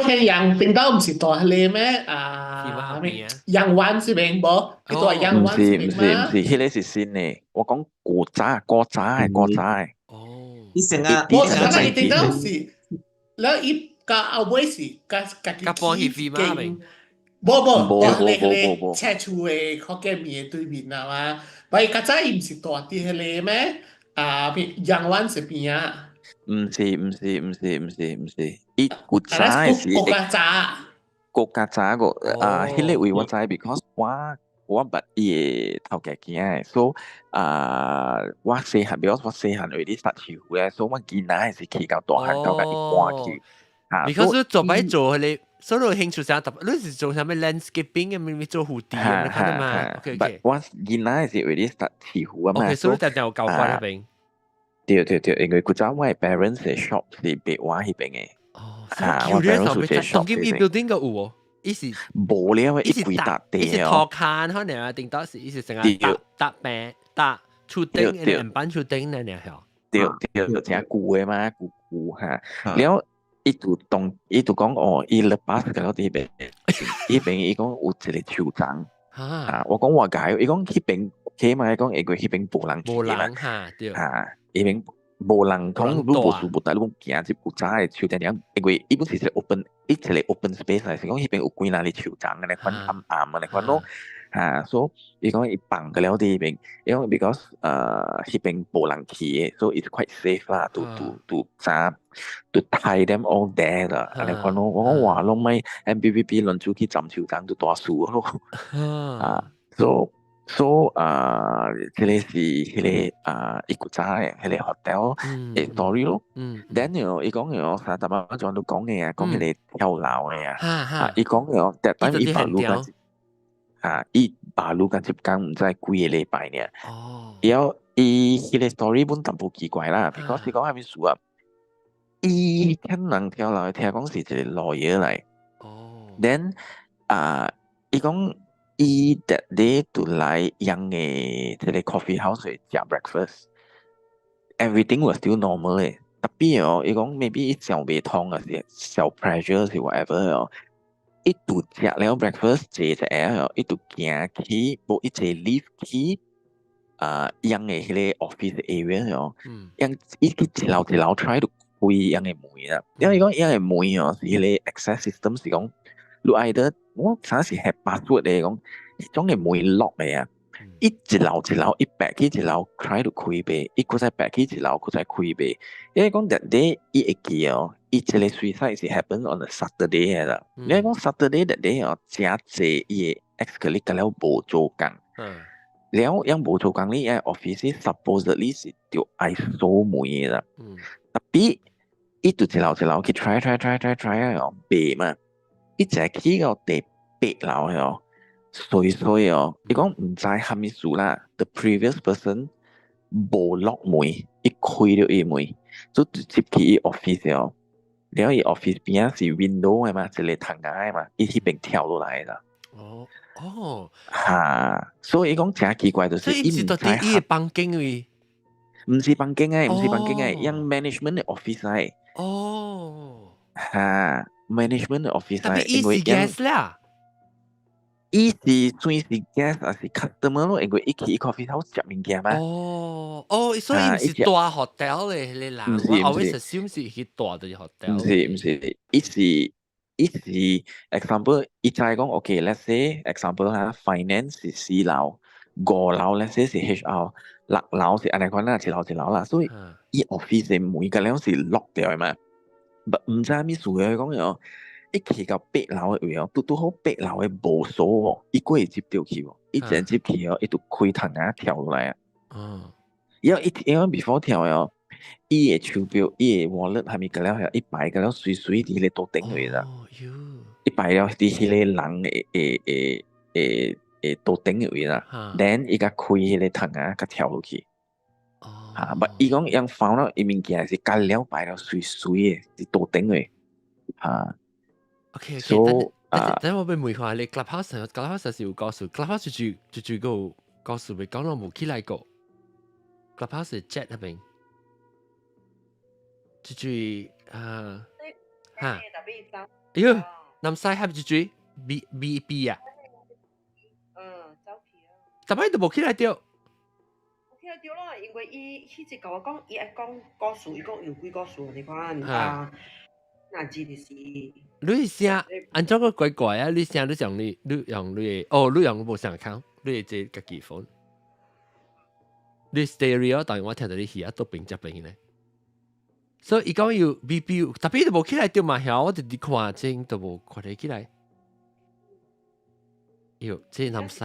電影邊度毋是大迄个咩？啊，咩？陽灣這邊無？叫做陽灣毋是毋是毋是，彼个是新的。我講古早古早的古早的。你成啊？我剛才伊頂到是，了伊甲後尾是甲家己起間。無無，我迄個赤厝的福建麵的對面啊嘛，但伊較早伊毋是住佇彼個咩？啊，陽灣這邊啊。毋是毋是毋是毋是毋是，伊古早的是國較早。國較早個啊，彼個位我知，because 我捌伊的頭家囝的，所以啊，我細漢，because 我細漢為咧殺飼魚咧，所以我囡仔是去到大漢到共伊搬去。 because 做擺做彼个。所以你興趣啥特別？你是做啥物 landscaping 嘅，咪咪做蝴蝶咁樣嘛？OK OK。我囡仔是為咧殺飼魚啊嘛。 OK，所以定定有交關彼邊。對對對，因為古早我的 parents 的 shop 是白話彼邊的。哦，啊，我 parents 有個 shop。當今伊 building 個有哦，伊是無了，伊規搭地伊是塗崁可能啊，頂到是伊是成個搭搭平搭厝頂，兩板厝頂那爾曉。對對，真舊的嘛，舊舊哈，了。伊就當伊就講哦，伊lepas個了佇彼邊，彼邊伊講有一個樹叢，啊，我講我解，伊講彼邊起碼伊講因為彼邊無人無人哈，對，哈，彼邊無人講你無事無代，你講行入古早的樹頂頂，因為伊本是一個 open，伊一個 open space 來，是講彼邊有幾若個樹叢按呢款暗暗按呢款咯，哈，所以伊講伊放個了佇彼邊，因為 because 彼邊無人去的，所以 it's quite safe 啦，to to 啥，to tie them all there 啦，按呢款咯，我講哇，攏莫 MBBB 輪出去斬樹叢就大事咯，啊，so so 啊，這個是彼個啊，伊古早的彼個 hotel 的 story 咯。Then 伊講哦，啥淡仔陣都講的啊，講彼個跳樓的啊，啊，伊講哦，that time 伊把路甲啊，伊把路甲一工毋知幾个禮拜爾。然後伊彼個 story 本淡薄奇怪啦，because 伊講啥物事啊？伊聽人跳樓，聽講是一個 lawyer 來。Then 啊，伊講伊 that day 就來𪜶的這個 coffee house 食 breakfast。Everything was still normal 的，tapi 哦，伊講 maybe 伊想袂通啊，是小 pressure 是 whatever 哦。伊就食了 breakfast 坐一下哦，伊就行去，無伊坐 lift 去啊，𪜶的彼個 office area 哦，𪜶伊去一樓一樓 try to 開𪜶的門啦。因為講𪜶的門哦，是彼個 access system 是講，你 either 我啥是 have password 的，講彼種的門 lock 的啊。伊一樓一樓，伊爬去一樓 try to 開袂，伊閣再爬去一樓，閣再開袂。因為講 that day 伊會記哦，伊這個 suicide 是 happen on a Saturday 的啦。你講 Saturday that day 哦，誠濟伊的 ex colleague 甲了無做工。了𪜶無做工，你 office supposedly 是著愛鎖門的啦。tapi 伊就一樓一樓去 try try try try try 哦，袂嘛。伊一去到第八樓哦。衰衰哦，伊講毋知啥物事啦。The previous person 無 lock 門，伊開著伊門，就直接去伊 office 哦。了伊 office 邊仔是 window 的嘛，一個窗仔的嘛，伊彼邊跳落來啦。哦哦，哈，所以伊講誠奇怪，就是伊毋是佇伊的房間位，毋是房間的，毋是房間的，𪜶 management 的 office 來。哦，哈，management 的 office 來，因為伊是 guest 啦。伊是算是 guest 還是 customer 咯，因為伊去 coffee house 食物件嘛。哦哦，所以毋是蹛 hotel 咧，彼个人。毋是。我 always assume 是去蹛佇 hotel。毋是毋是，伊是 example，伊知講 OK，let's say example 哈，finance 是4樓，5樓 let's say 是 HR，6樓是按呢款啦，一樓一樓啦，所以伊 office 的門個了是 lock 掉的嘛。毋知啥物事嘅講喲，伊去到八樓的位哦，拄拄好八樓的無鎖喎，伊閣會入著去喎，伊一入去哦，伊就開窗仔跳落來啊。因為伊因為 before 跳哦，伊的手錶、伊的 wallet 係咪個了，伊擺個了隨隨佇彼個桌頂位啦。伊擺了佇彼個人的的的的的桌頂的位啦。then 伊共開彼個窗仔，共跳落去。嚇！but 伊講𪜶 found 到伊物件是共了擺了隨隨的佇桌頂位。嚇。 OK OK， So 等等我欲問看你 Clubhouse，Clubhouse 是有故事，Clubhouse 就就就個故事未講到無起來過。Clubhouse chat 那邊，就就啊嚇，哎喲，南西係就就 B B B 啊，嗯，走去啊。逐擺都無起來著。起來著咯，因為伊彼日共我講，伊愛講故事，伊講有幾故事，你看啊，若字就是。你聲按怎個怪怪啊？你聲你用你你用你的哦，你用無相 account，你的這家己 phone，你 stereo 當然我聽到你耳仔倒邊這邊咧。所以伊講有 B B，特別都無起來著嘛，曉我直直看真都無看得起來。喲，這南西，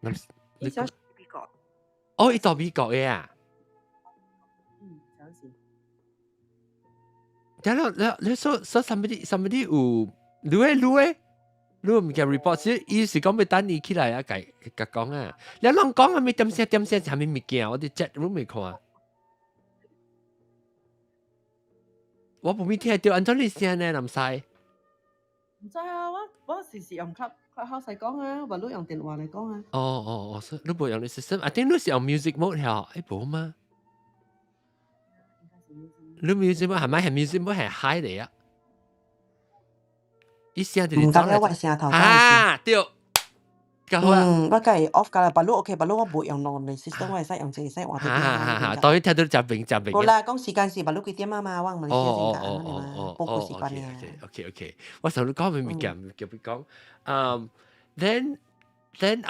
南伊想美國。哦，伊到美國的啊。嗯，相信。等下，你你說說 somebody 有，你誒你誒，你有物件 report 是伊是講欲等伊起來啊，共共講啊。你攏講啥物點聲點聲啥物物件，我佇 chat room 未看。我無咪聽著，按怎你聲呢？南西？毋知啊，我時時用 Clubhouse 來講啊，或你用電話來講啊。哦哦哦，所以你無用你 system，I think 你是用 music mode 曉，欸無嗎？你 music mode 係咪係 music mode 係 high 嚟啊？伊聲就是毋敢了，我聲頭啊，對。嗯，我共伊 off 㗎啦，but 你 OK，but 我無用兩個 system，我會使用一個，會使換哈哈哈！當然聽到食邊食邊。無啦，講時間是 but 你幾點啊嘛？我問你時間啊嘛，報告時間啊。 OK OK，我想你講咩物件，叫你講，嗯，then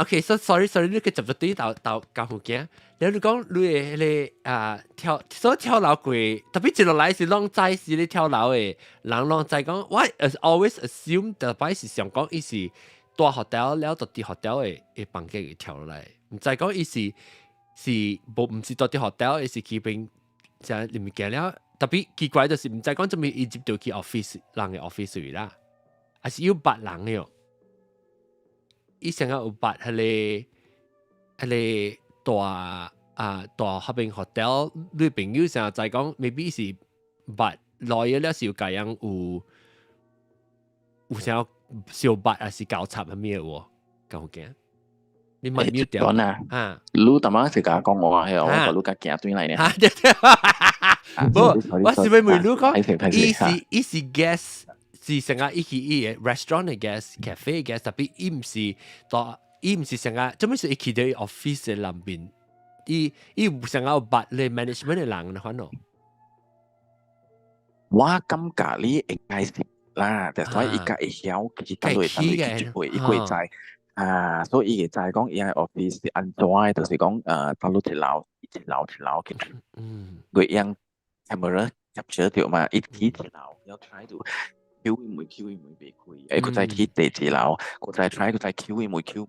OK，so sorry sorry，你去接咗對頭頭教物件，然後你講你的彼個啊跳，所以跳樓過，特別一落來是攏知是咧跳樓的，人攏知講，我 always assume 逐擺是想講伊是蹛 hotel 了，就佇 hotel 的的房間裡跳落來，毋知講伊是是無毋是蹛佇 hotel，伊是去邊食物件了。特別奇怪就是毋知講做物伊入著去 office 人的 office 裡啦，還是有捌人的哦？伊想要有捌彼個大啊大彼邊 hotel，你朋友成日知講，maybe 是捌來了是有共樣有有啥相捌還是交插啥物的無？敢有驚？你問 mute 掉啊？啊！你逐擺是共我講話，係我把你共行轉來呢？啊對對，無，我是欲問你講，伊是 guest 是成個伊去伊的 restaurant 的 guest、cafe 的 guest，特別伊毋是到，伊毋是成個，做咩是伊去到 office 的內面，伊伊有成個有捌咧 management 的人的款咯。我感覺你應該是啦，但所以伊較會曉去佗落佗落去一會，伊會知啊，所以伊會知講伊個 office 是按怎的，就是講佗落一樓一樓一樓去，佢用 camera capture 著嘛，伊去一樓要 try to 敲伊門，敲伊門袂開，欸，閣再去第二樓，閣再 try，閣再敲伊門，敲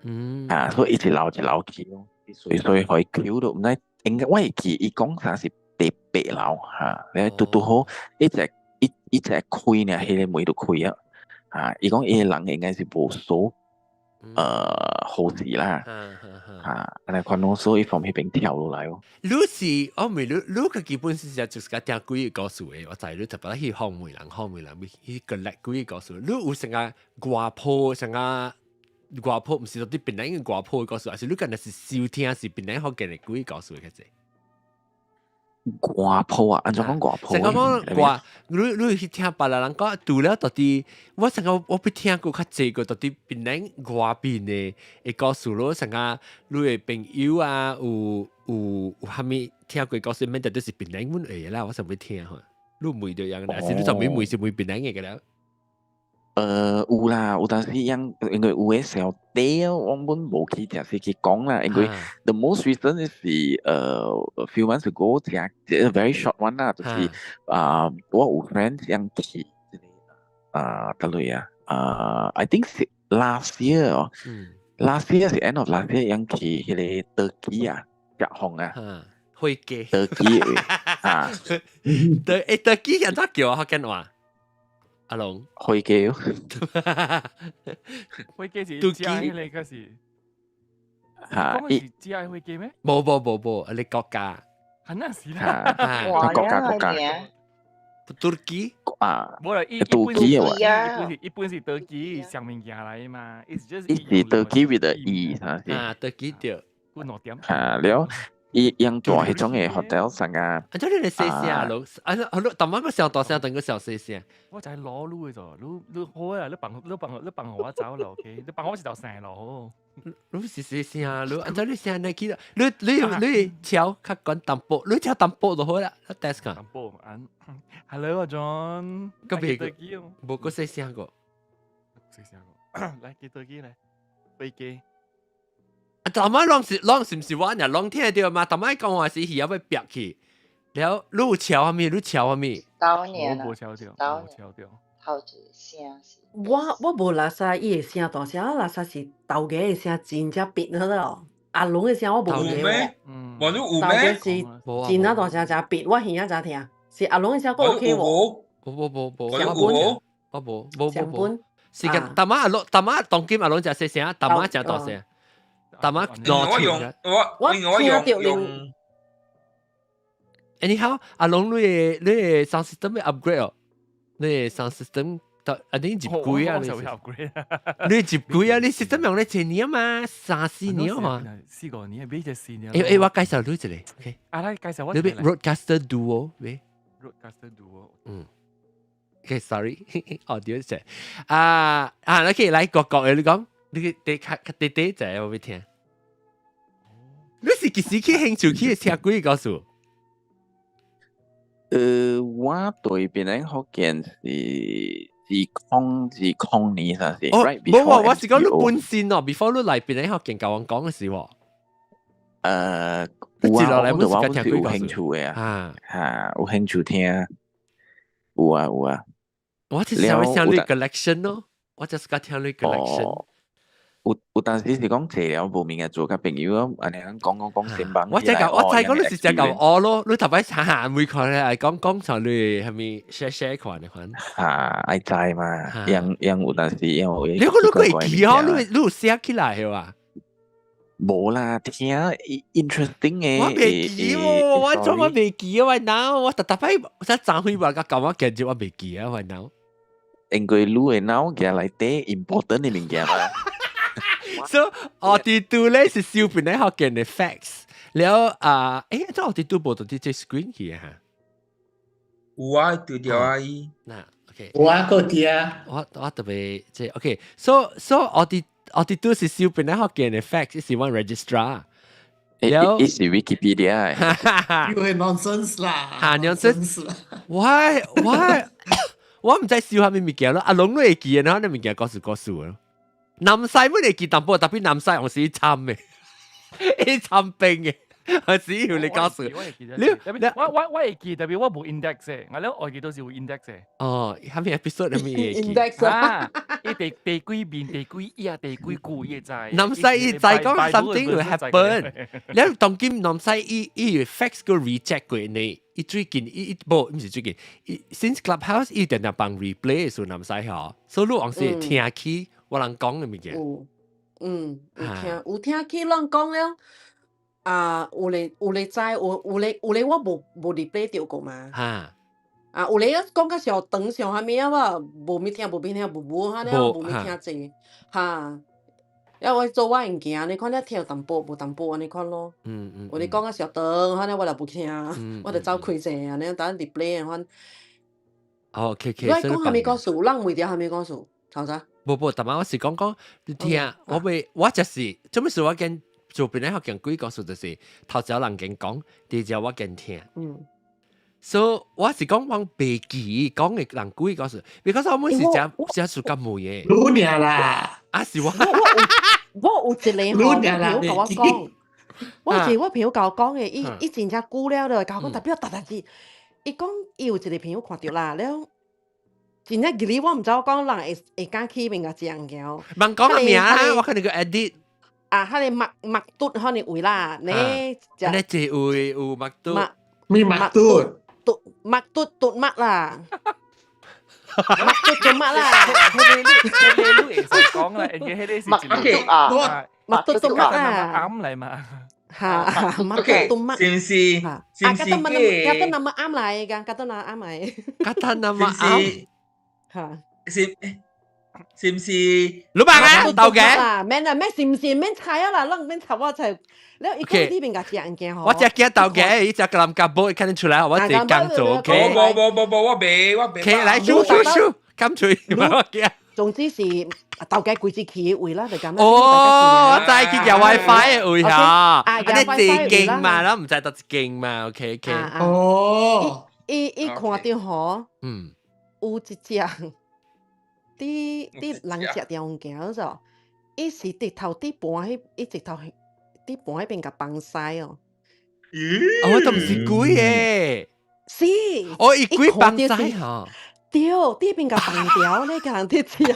門。啊，所以伊一樓一樓去咯，所以所以予伊敲到，毋知應該我會記伊講啥是第八樓嚇，你拄拄好一直一一直開呢，彼個門就開啊，啊，伊講伊個人應該是無鎖，好勢啦，啊，按呢款咯，所以從彼邊跳落來哦。你是我問你，你家己本身是就是個聽鬼個故事的，我知你特別去訪問人，訪問人，去 collect 鬼個故事。你有啥個外婆啥個外婆，毋是說佇檳榔嘅外婆的故事，還是你敢若是收聽是檳榔福建的鬼故事較濟？外鋪啊，按怎講外鋪？成個講外，你去聽別人講，除了到底，我成個我必聽過較濟個到底檳城外邊的會故事咯，成個你的朋友啊，有啥物聽過故事，免得都是檳城阮會啦，我想欲聽吼。你問著樣，還是你就未問是問檳城的個了？有啦，有當時因為有的時候底我本無去定是去講啦，因為 the most recent 是few months ago，只 very short one 啦，就是啊，我有 friend 樣去啊，佗落啊，啊，I think 是 last year 哦，last year 是 end of last year 樣去彼個土耳其啊，夾風啊，飛機，土耳其啊，對，土耳其人怎叫啊？福建話？阿龍，飛機，飛機是土耳其嗰是，嚇，講是只係飛機咩？無無無無，你國家，係那是啦，國家國家，土耳其啊，無啦，土耳其啊，一般是土耳其上面行來嘛，伊是土耳其 with the E 啥是？啊，土耳其對，幾兩點？嚇了。伊用住彼種的 hotel 上啊，啊，這你細聲咯，啊，好咯，逐晚個小大聲，等個小細聲。我就係攞擼的咋，你好啊，你放予我走了，OK？你放我一條線咯。你是細聲，你按照你聲來去啦，你敲較懸淡薄，你敲淡薄就好啦，你 test 看。淡薄，Hello 阿 John，個別個，無個細聲個，細聲個，來記得記來，飛機。逐擺攏是毋是我爾攏聽著嘛？逐擺講話是耳仔欲煏去，了你有敲啥物？你敲啥物？當年無敲著，無敲著。頭一聲是。我無垃圾伊的聲大聲，我垃圾是頭家的聲真正變好了。阿龍的聲我無記喎。無你有咩？頭家是真正大聲誠變，我耳仔誠聽。是阿龍的聲閣 OK 無？無無無無，我無，我無無無無。是個逐擺阿龍，逐擺當今阿龍誠細聲，逐擺誠大聲。逐擺我用我我用。 Anyhow，阿龍你的 sound system 欲 upgrade 哦，你的 sound system 到啊你入幾啊？你入幾啊？你 system 用咧一年嘛，三四年嘛。四個年，俾隻四年。我介紹你一個，OK？啊，來介紹我。你欲 Rodecaster Duo，喂？Rodecaster Duo。嗯。OK，sorry，哦，對咗啊啊，OK，來國國嘅你講，你第較較短短者我欲聽。你是幾時去興趣去聽鬼故事？我對檳城福建是空年啥是？哦，無無，我是講你本身哦，before 你來檳城福建共我講嘅時喎。有啊，我對我是有興趣嘅啊，嚇，有興趣聽，有啊有啊。我就是想聽你 collection 咯，我就是講聽你 collection。有當時是講坐了無物件做，佮朋友按呢講講講先幫。我知講你是只舊我咯，你頭擺下下每看咧係講講上你係咪 share share 款的款？嚇，愛知嘛，樣樣有當時因為你個你個會記哦，你有寫起來係嘛？無啦，聽 interesting 嘅。我袂記喎，我怎麼袂記啊？我腦我特特擺我昨昏話甲我記住我袂記啊！我腦。因為你的腦寄內底 important 的物件嘛。 So 我哋度咧是小檳城福建的 facts，了啊，這我哋都無到啲這 screen 去嚇。有啊，對掉啊伊。嗱，OK。有啊，閣佇啊。我特別這 OK，so 我哋都是小檳城福建的 facts，是阮 registrar。了，伊是 Wikipedia。又係 nonsense 啦。嚇，nonsense。我毋知燒啥物物件咯，阿龍都會記的，那物件故事故事咯。南西本會記淡薄，特別南西我是參的，伊參兵的，我只要你告訴你，我會記，特別我無 index 的，我咧外記都是有 index 的。哦，啥物 episode 啥物會記？index 啊，伊第幾面、第幾頁、第幾句伊會知。南西伊知講 something will happen，你當今南西伊 facts 個 reject 過呢？伊最近伊伊無，毋是最近，伊 since Clubhouse 伊定定放 replay 是南西嗬，所以你往時聽起我人講的物件。有，嗯，有聽起人講了，啊，有咧知，有咧我無 replay 著過嘛。啊，有咧講較上長上啥物啊？我無物聽，無物聽，無無哈了，無物聽濟，哈。因為我做我物件，你看你聽淡薄無淡薄按呢款咯。我你講較小長，反正我就無聽，我就走開者按呢，等 replay 款。哦，OK。你講啥物故事？人問著啥物故事？頭先。無無，但係我是講講，你聽，我未，我就是做咩事我見做邊咧學講鬼故事，就是頭一人見講，第二隻我見聽。所以我是講往袂記講嘅人鬼故事，because 我每是食食數咁冇嘢。滷爾啦，啊是我，我有一個吼，我朋友共我講，我有一個我朋友共我講嘅，伊伊真正久了了，共我講特別大代誌，伊講伊有一個朋友看著啦，了真正記我毋知我講人會會敢去面共食物件。問講個名，我可能個 edit。啊，彼個麥麥嘟可能位啦，你食。你這位有麥嘟。咩麥嘟？嘟麥嘟嘟麥啦。麥嘟做乜啦？彼個你你會使講啦，因為彼個是麥嘟啊，麥嘟做乜啊？啱嚟嘛。嚇，麥嘟做乜？是毋是？是毋是？ kata nama am 來㗎，kata nama am 來。 kata nama am。嚇。是是毋是？老闆啊，豆嘅。免啦，免是毋是？免猜啊啦，攏免插我猜。你伊講呢邊個食物件吼。我只驚豆嘅，伊只格林夾波，看得出來，我自己剛做 OK。無無無無，我袂我袂。 OK，來數數數，咁嘴，我驚。總之是豆嘅規支起位啦，就咁。哦，我知佢有 WiFi 嘅位嚇，啊你自間嘛，啦唔知得一間嘛，OK OK。哦。伊伊看著吼，有一隻佇佇人食著物件咗，伊是直頭佇盤彼，伊直頭佇盤彼邊共放屎哦。咦？哦，都毋是鬼嘅。是。哦，伊鬼放屎吼。對，佇邊共放掉，你共人佇食。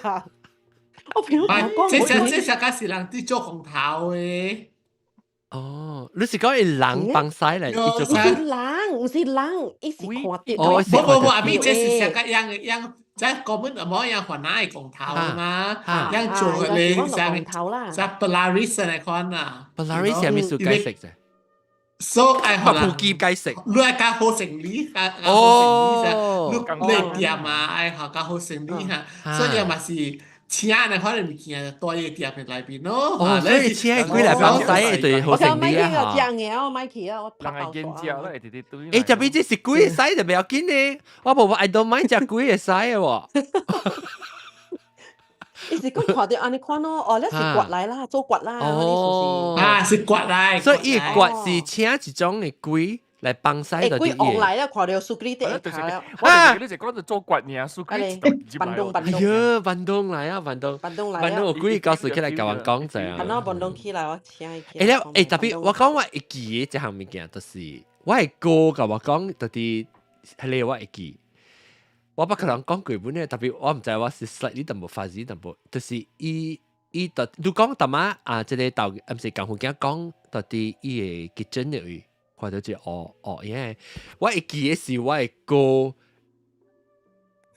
我朋友共我講，這這這啥個是人佇做工頭的。哦，你是講伊人放屎嚟？毋是人，毋是人，伊是看著。哦，無無無，阿咪這是啥個樣樣？即係根本就冇樣雲南嘅工頭嘛，樣做你啥物？啥 Polaris 來款啊？Polaris 係咩事解釋啫？所以愛學普及解釋。你愛較好生理，較較好生理啫。你你店啊，愛學較好生理哈。所以嘛是請的可能物件帶伊店的內邊咯。哦，所以請鬼來幫洗對好生理啊。我食嘢，我買去啊，我人係見食啦，直直對。欸，這邊這是鬼的屎就不要緊呢，我無 I don't mind 食鬼的屎的喎。伊是講看著按呢款咯，哦，你是掘來啦，做掘啦，哦，啊，是掘來，所以伊掘是請一種的鬼來幫洗就鬼往來啦，看著蘇格里的下了。啊，你就講就做掘爾，蘇格里板東板東。哎呀，板東來啊，板東。板東來啊。板東有鬼搞事起來共阮講者啊。板東板東起來，我請伊。欸了，欸，特別我講我會記的這項物件，就是我的哥共我講，就是彼个我會記。我捌可能講過本呢，特別我毋知我是 slightly 淡薄 fuzzy 淡薄，就是伊伊特你講淡仔啊，這個豆毋是共福囝講，到底伊的 kitchen 的位看著一個烏烏影，我會記的是我的哥。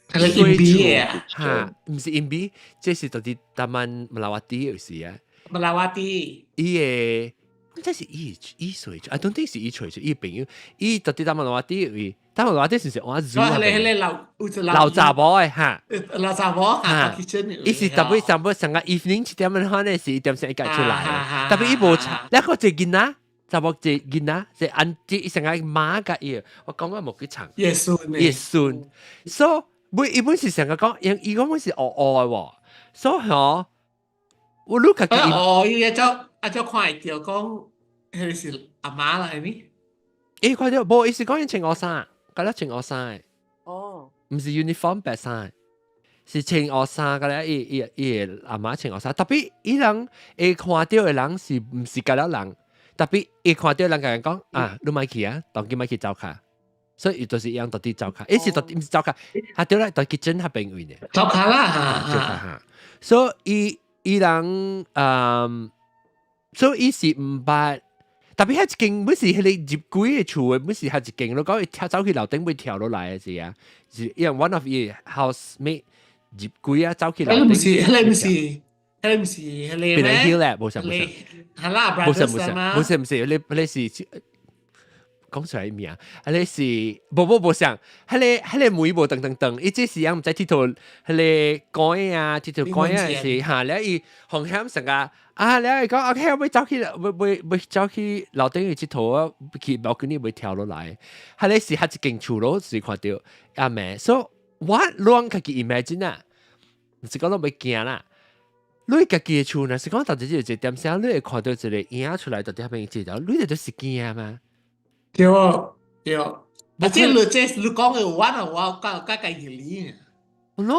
佢個印幣啊，哈，毋是印幣，這是到底台灣馬拉瓦蒂有時啊。馬拉瓦蒂，伊的，這是伊伊隨，I don't think 是伊隨，伊朋友，伊到底台灣馬拉瓦蒂位，台灣馬拉瓦蒂是是按租啊？彼個老老查某的哈，老查某哈，伊是特別上晡上個 evening 7點半呢，是1點先伊家出來，特別伊無查，那個一個囡仔，查某一個囡仔，一按一成個媽佮伊，我講我無去唱，耶孫，耶孫，所以每伊本是成個講，伊伊講本是烏烏的喎，所以吼，我你家己哦，伊一早一早看會著講，彼個是阿媽來呢？欸，看著無，伊是講伊穿烏衫，佮了穿烏衫的。哦，毋是 uniform 白衫，是穿烏衫，佮了伊伊伊的阿媽穿烏衫。特別伊人會看著的人是毋是佮了人？特別伊看著人共人講啊，你莫去啊，當今莫去灶跤。所以伊就是伊樣到底灶跤，伊是到底毋是灶跤，啊對啦，到 kitchen 彼邊位呢。灶跤啦，灶跤哈。所以伊伊人嗯，所以伊是毋捌。特別彼一間本是彼個入鬼的厝的，本是彼一間，你講伊跳走去樓頂會跳落來的是啊，是因為 one of 伊 housemate 入鬼啊，走去樓頂。彼個毋是，彼個毋是，彼個毋是彼個咩？邊個 hill 咧？無啥無啥。係啦，無啥無啥，無啥毋是，你你是講出來名，彼个是無無無像，彼個妹無長長長，伊這時毋知𨑨迌彼個講啊，𨑨迌講啊是哈，了伊風險成個啊，了伊講 OK，我欲走去，欲欲欲走去樓頂去𨑨迌啊，去 balcony 欲跳落來，彼個是彼一間厝咯，是看著阿妹，所以我攏家己 imagine 啊，毋是講攏欲驚啦。你家己的厝若是講到底有一點聲，你會看到一個影出來，到底彼邊這條，你就是驚嘛？對對，啊，這你這你講的我啊，我較較家己理。咯，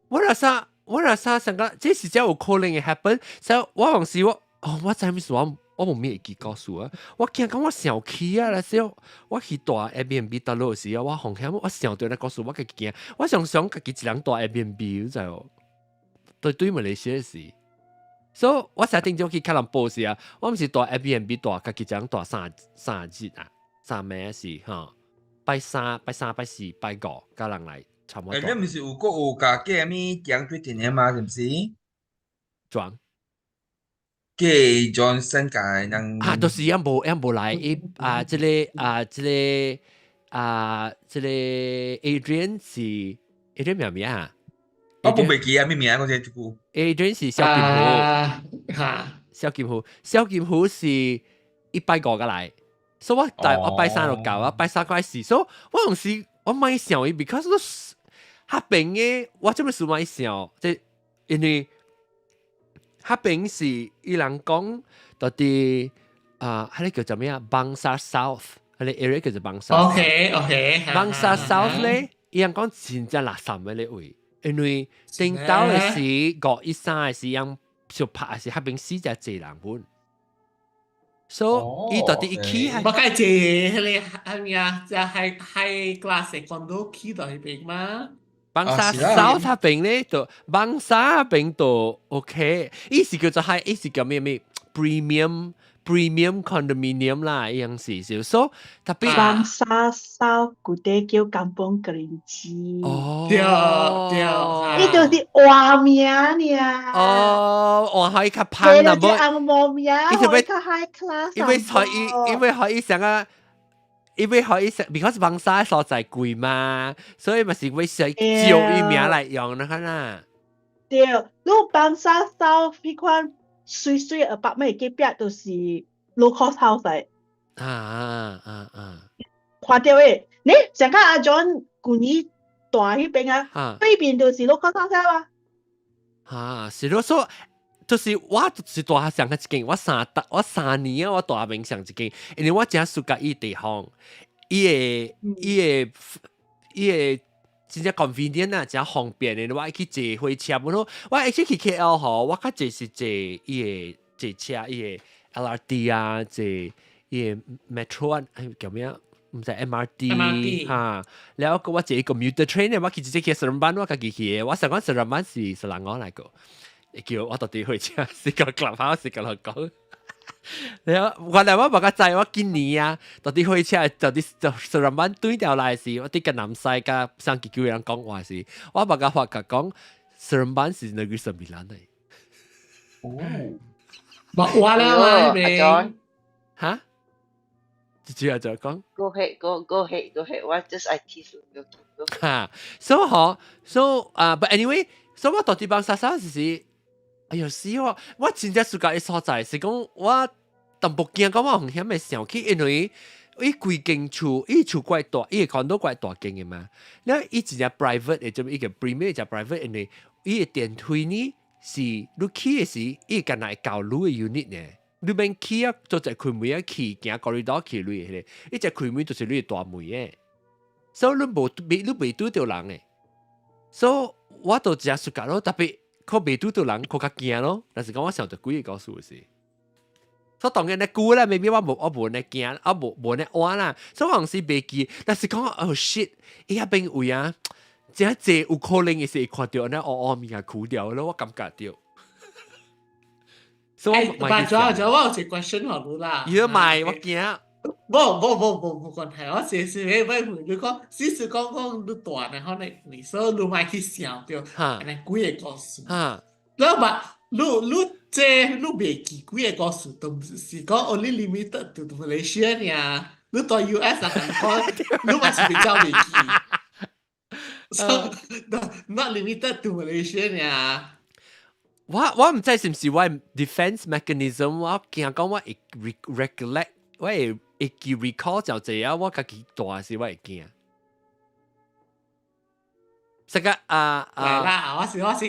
我若啥，我若啥成個，這是真有可能會 happen。所以我當時我，哦，我知物事我我無咩會記告訴啊。我驚講我想起啊，那時候我去蹛 Airbnb 搭落時啊，我風險我想到那故事，我家己驚，我常常家己一人蹛 Airbnb，你知無？對對馬來西亞時，所以我成日頂早去吉隆坡時啊，我毋是蹛 Airbnb 蹛，家己一人蹛三三日啊，三暝是吼，拜三、拜三、拜四、拜五，佮人來差不多。欸，你毋是有閣有共叫物講對電的嗎？是毋是？裝叫 Johnson 共人啊，就是伊無伊無來，伊啊，這个啊，這个啊，這个 Adrian 是 Adrian 名名啊？我無袂記啊，咩名講這句？ Adrian 是蕭金虎，哈，蕭金虎，蕭金虎是一拜五個來，所以我大我拜三就到啊，拜三開始，所以我有時我莫想伊，because 都彼邊的，我這麼事莫想，這因為彼邊是伊人講到底啊，彼个叫做咩啊？Bangsar South，彼個 area 叫做 Bangsar。 Bangsar South 咧，伊人講真正垃圾的咧位。因為頂晝的時513的時，人就拍是彼邊死誠濟人本，所以伊到底一起我計坐彼个係咪啊？就係 high class 的 condo 起到彼邊嗎？ Bangsar South 彼邊咧，就 Bangsar 彼邊就 OK，伊是叫做 high，伊是叫咩咩 premium condominium 啦，伊樣是就所以特別 Bangsar South 古底叫 Kampung Kerinchi。哦，對對，伊就是換名爾。哦，換予伊較芳啦，無紅毛名，伊就較 high class。因為可以，因為可以想啊。因為可以食，because Bangsar 所在貴嘛，所以咪是會使照伊名來用啦，可能。對，你 Bangsar South 彼款媠媠 apartment 隔壁就是 low cost house 來。啊啊啊啊！看著的，你上個阿 John 舊年蹛彼邊啊，對面就是 low cost house 啊。啊，是咯，所以就是我就是蹛上一間，我三年啊，我蹛邊上一間，因為我誠 suka 伊地方，伊个真正 convenient 啊，真方便的。我愛去坐火車，本咯，我會去 KL 吼，我較濟是坐伊个坐車，伊个 LRT 啊，坐伊個 metro 啊，叫咩啊？毋知 MRT 哈，了後我坐 commuter train 我去直接去 Seremban，我家己去的。我想講 Seremban 是雪蘭莪來個，叫我到底火車是個 clubhouse 是個人講。了後原來我無較知，我今年啊，到底火車到底就 Seremban 對調來時，我佇個南西佮上幾句人講話時，我無較發覺講 Seremban 是 Negeri Sembilan 的。哦，無話了嘛，未？哈？直接就講。 Go ahead, go go ahead, go ahead. 我 just I tease you. 哈，所以嗬，所以啊，but anyway，所以我到底 Bangsar South 是，哎喲死我，我真正 suka 伊所在，是講我淡薄驚講我風險會想起，因為伊規間厝，伊厝怪大，伊個 condo 怪大間的嘛，了伊真正 private 的，就伊個 premium 只 private，因為伊個電梯呢是你去的時，伊敢若會到你的 unit 呢。你免去啊，做一開門啊去，行 corridor 去你彼个，伊一開門就是你的大門的，所以你無未你袂拄著人的，所以我都誠 suka 咯，特別較袂拄著人，較較驚咯。但是講我想著幾個故事是，所以當然咧久啦，maybe 我無呢驚，啊無無呢換啦，所以我有時袂記，但是講哦 shit，伊彼邊位啊，誠濟有可能會是會看著按呢烏烏物件枯掉咯，我感覺著。所以我欸，仲有我有一個 question 予你啦。如果買我驚。無無無無無關係，我是欲問你講，只是講講你蹛的可能你所以你莫去想著，按呢幾个故事。你捌你你這你袂記幾个故事，都毋是講 only limited to Malaysia 爾。你對 US 人講，你嘛是比較袂記。So not limited to Malaysia 呢。我毋知是毋是我 defense mechanism，我驚講我會 recollect，我會記 recall 就這啊，我家己大時我會驚。這個啊啊啦，我是啊是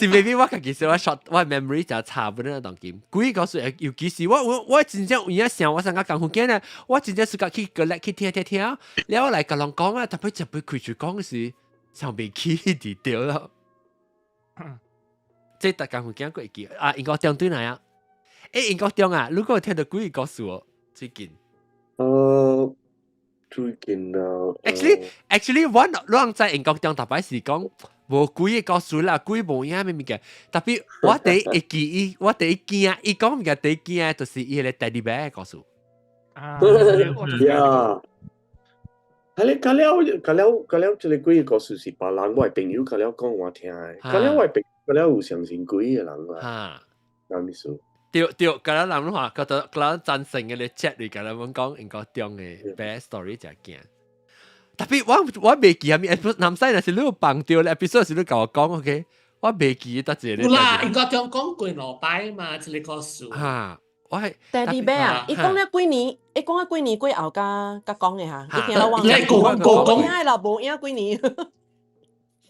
，maybe 我家己是我 short 我 memory 就差不多當今。鬼告訴尤其是我真正有影想，我上個講福建咧，我真正是家去過來去聽聽聽，了我來共人講啊，特別特別開始講時，想袂起佇對咯。這逐工福建過會記啊，英國中對來啊？英國中啊，如果聽到鬼故事哦，最近。最近啊，actually 我攏在英國中，逐擺是講無鬼個故事啦，鬼無影咩物件。特別我第一會記伊，我第一驚，伊講物件第一驚，就是伊個 teddy bear 故事。啊，呀，係你隔了隔了隔了，這個鬼故事是別人我朋友隔了講我聽的，隔了我朋友隔了有相信鬼的人啦。啥意思？對對，隔了人話覺得隔了贊成嘅咧 chat 裡，隔了阮講英國中的 bear story 真驚。特別我袂記啥物 episode，南西若是你有放著咧 episode 是你共我講，OK？我袂記得一個。有啦，英國中講過兩擺嘛，這個故事。哈，我係 Teddy bear 啊，伊講了幾年，伊講了幾年過後才才講的哈，伊聽了忘記。你講講講，影啦，無影幾年。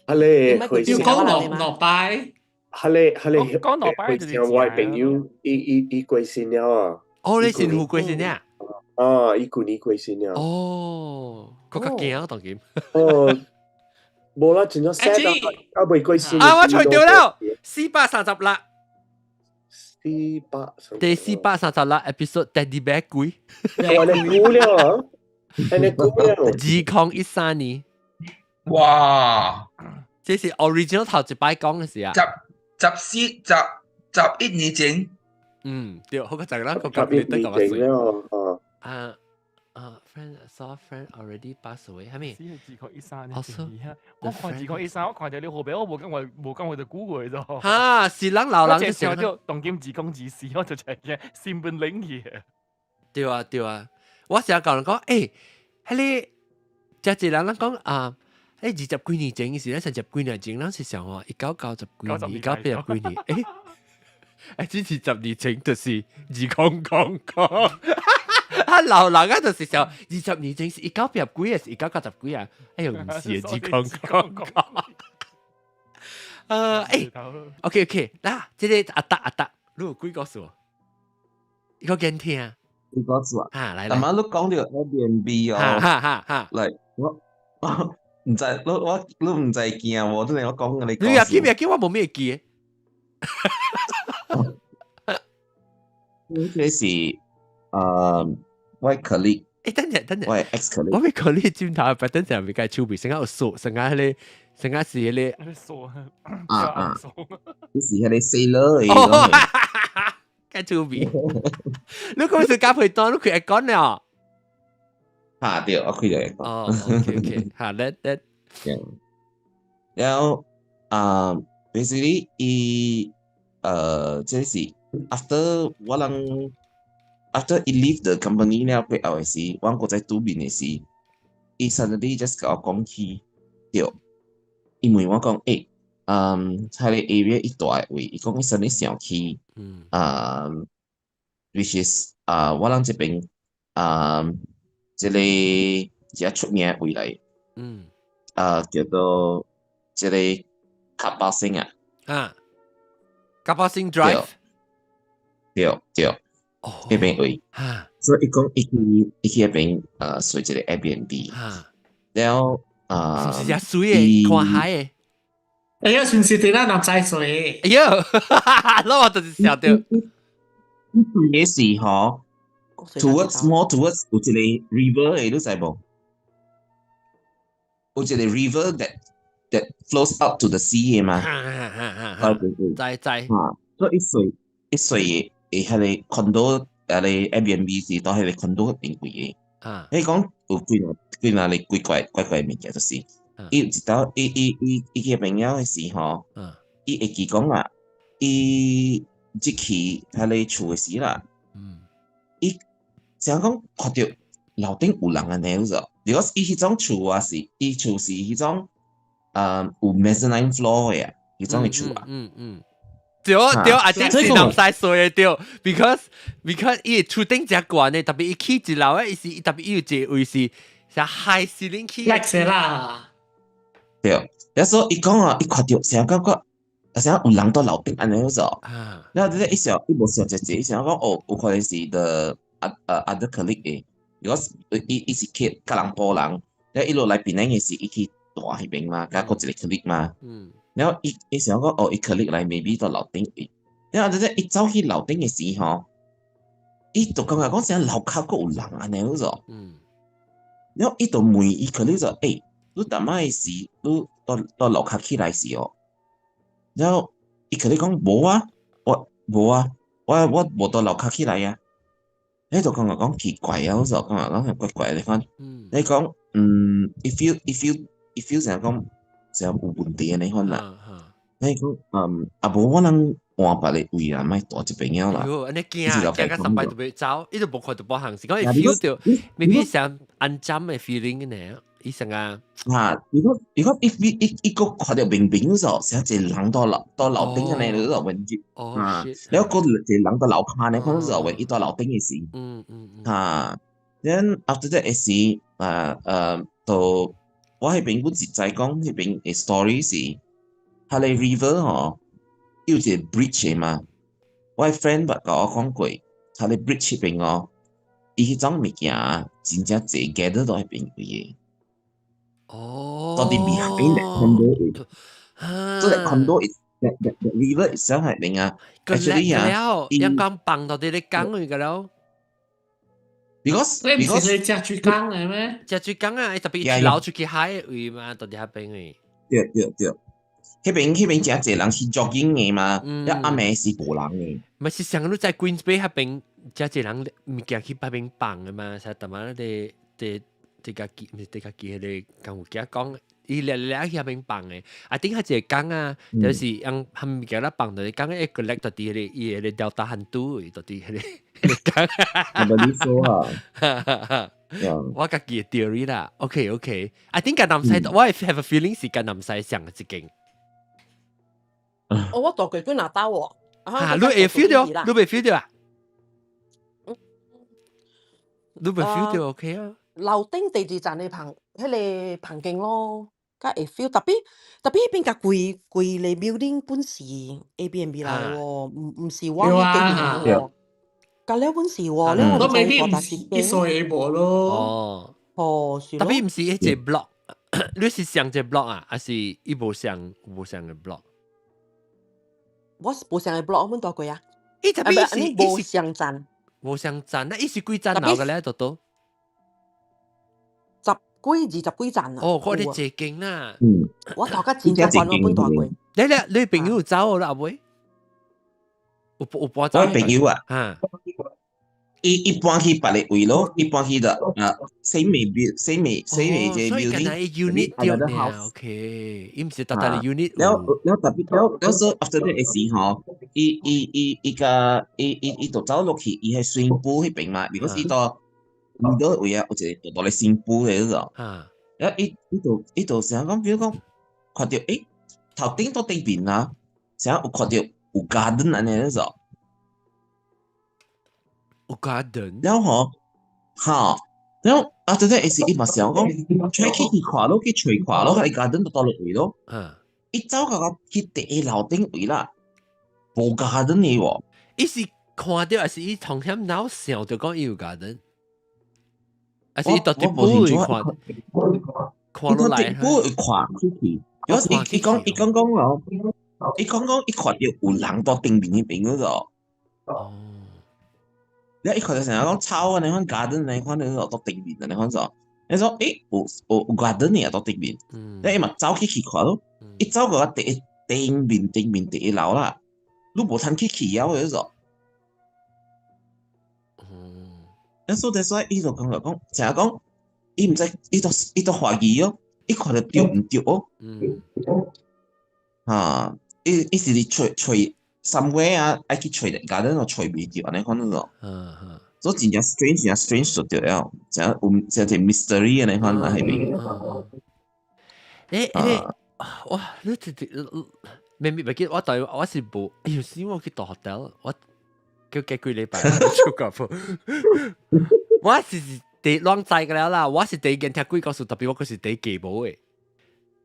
啊咧，要講兩擺。哈咧哈咧，講兩擺就是我朋友，伊過身了啊。哦，你新婦過身了？啊，伊舊年過身了。哦，閣較驚當今。哦，無啦，真正 sad 啊，啊未過身。啊，我揣著了，436。四百第436 episode Teddy Bear 鬼。我你估了啊？你估了？2013年。哇！這是 original 頭一擺講嘅時啊。十十四十11年前。嗯，對，好個就咱個 11年前了啊。啊，friend saw friend already pass away，係咪？只係2013年前，我看2013，我看著你後邊，我無講話無講話就估過咗。哈，是人老人就想到當今2024，我就係嘅新本領去。對啊對啊，我成日教人講，彼个這一人咱講啊，20幾年前時，咱30幾年前，咱是想話1990幾年，1980幾年，只是10年前就是2000。啊老人啊，就是想20年前是一九八幾啊，是1990幾啊？哎呦，毋是啊，2000。OK OK，嗱，這個阿達阿達，你有幾個數？一個驚聽。幾個數啊？啊，來來。頭你講到 Airbnb 哦，哈哈哈。嚟我毋知，你我你毋知驚無？你我講你。你也記袂記？我無咩記。呢個是我 colleague。等陣等陣，我 ex colleague。我 colleague 轉頭，等陣未計手臂，成日有數，成日彼個，成日是彼個。數啊啊！你是彼個 sailor 的。計手臂。你講是加配單，你開會講了。哈對，我開會講。哦，OK OK，好，來來。然後啊，basically 伊這是 after 我人 after 伊 leave the company 了過後的時，我閣再拄面的時，伊 suddenly just 共我講起，對，伊問我講，彼个 area 伊住的位，伊講伊 suddenly 想起，which is 啊，我人這邊啊，這个較出名的位來，叫做這个卡巴星啊，啊，卡巴星 Drive，對對，彼邊位，所以伊講伊去彼邊睡一個 Airbnb，然後啊，是毋是遮水的，看海的？哎呀，是毋是佇咱南西水？哎呦，那我就是想著。伊對的是吼，towards more towards 有一個 river 的，你知無？有一個 river that flows out to the sea 的嘛？知知。啊，所以伊睡伊睡的，彼个 condo，彼个 Airbnb 是佇彼个 condo 彼邊位的。伊講有幾若幾若個鬼怪怪怪物件，就是伊有一道伊伊伊伊去朋友的時吼，伊會記講啊，伊入去彼个厝的時啦，伊成講看著樓頂有人按呢咗，because 伊彼種厝啊是，伊厝是彼種有 mezzanine floor 嘅，彼種嘅厝啊。嗯嗯。對對，啊，這是南西衰的對，because 伊厝頂遮懸的，特別伊起一樓的，伊是特別伊有一個位是像 high ceiling 起。叻啦。對，有時候伊講啊，伊看著成感覺，成有人佇樓頂按呢咗。啊。然後伊想，伊無想一隻，伊想講哦，有可能是 the other colleague 的，because 伊伊是去吉隆坡人，然後伊落來檳城的是伊去蹛彼邊嘛，佮閣一個 colleague 嘛。然後伊伊想講哦，伊 colleague 來 maybe 到樓頂位，然後咧伊走去樓頂的時吼，伊就感覺講成樓跤閣有人按呢咗。然後伊就問伊 colleague 就，欸，你逐擺時，你到到樓跤起來時哦，然後伊 colleague 講無啊，我無啊，我我無到樓跤起來啊。伊就感覺講奇怪啊，我就感覺講怪怪的款。你講，嗯，伊 feel 伊 feel 伊 feel 成講成有問題按呢款啦。你講，嗯，啊無我人換別个位啦，莫蹛這邊了啦。喲，按呢驚驚甲三擺就欲走，伊就無看著別項，是講伊 feel 著，maybe 像安針的 feeling 呢，伊成啊。啊，如果如果伊伊伊伊閣看著明明咗，成一個人佇樓佇樓頂按呢，你就問住，啊，然後閣一個人佇樓跤呢，可能就問伊佇樓頂的時，啊，then after that 的時，啊就我彼邊阮是知講彼邊的 story 是，彼个 river 吼，有一個 bridge 的嘛，我的 friend 捌共我講過，彼个 bridge 彼邊哦，伊彼種物件真正濟 gather 到彼邊位的。哦，到底 behind that condo 位，so that condo is that river itself 彼邊啊，actually 啊，伊講放到佇咧港位個了。 Because 你毋是食水港的咩？食水港啊，特別流出去海的位嘛，到佇彼邊位。對對對，彼邊彼邊誠濟人去 jogging 的嘛，一暗暝是無人的。毋是上你在 Queens Bay 彼邊，誠濟人物件去彼邊放的嘛，啥逐擺咧佇佇家己，毋是佇家己彼个工有囝講，伊掠掠去彼邊放的。啊，頂下一個港啊，就是用含物件咧放到港會 collect 到佇彼個伊个 Delta 漢都位，到佇彼个彼個港。 I believe so 啊。我家己的 theory 啦。OK OK，I think 贛南西，我 have a feeling 是贛南西上一間。哦，我蹛過幾若兜喎。啊，你會 feel 到？你袂 feel 到啊？你袂 feel 到 OK 啊？樓頂第二層的房，彼个房間咯，較會 feel。特別特別彼邊共規規个 building 本是 Airbnb 來的喎，毋毋是我去隔壁的喎。共了本是喎，了我都未必毋是一歲無咯。哦，哦，是特別毋是彼個 block，你是上一個 block 啊，還是伊無上無上个 block？我是無上个 block，我蹛過啊。伊特別是無上層，無上層，那伊是幾層樓嘅咧？多多？十幾二十幾層啊！哦，我哋這間啦。嗯，我蹛甲真正懸，我本蹛過。你你你朋友有走啦，阿妹？有有搬走？我朋友啊，啊，伊伊搬去別个位咯，伊搬去的啊，same same same 這 building unit 對呢，OK，伊毋是單單 unit。了了特別了了說 after that 的時吼，伊伊伊伊個伊伊伊就走落去，伊喺 swimming pool 彼邊嘛，because 伊到 middle 位啊，有一個大大的 swimming pool 的嗰種。啊，了伊伊就伊就想講，比如講看著欸頭頂到頂邊啊，想有看著有 garden 按呢嗰種。有 garden，了吼，哈，了 after that 是伊嘛想講，揣去去看咯，去揣看咯，彼 garden 就佗落位咯。嗯，伊走到到去第一樓頂位啦，無 garden 的喎。伊是看著，還是伊從遐腦想著講伊有 garden？還是伊到底不會看？看落來，不會看出去。有時伊講伊講講哦，伊講講伊看著有人佇頂面彼邊嗰度。哦。你一看就成日講草啊，你看 garden，你看你佇頂面啊，你看做，你說欸有有有 garden 呢，佇頂面，你伊嘛走去去看咯，一走過第一頂面頂面第一樓啦，你無通去去了的嗰。你所以所以伊就感覺講，成日講，伊毋知，伊都伊都懷疑哦，伊看著對毋對哦？啊，伊伊是佇揣揣 somewhere 啊，愛去揣 garden 都揣袂著，按呢款嗰種。所以真正 strange 真正 strange 就對了，就有就係 mystery 嘅款啦，係咪？誒誒，哇！你直直明明唔記得我對我是無，哎呦，是我去住 hotel，我叫幾幾禮拜出國。我是第亂知嘅了啦，我是第一件聽鬼故事，特別我嗰是第一記無嘅，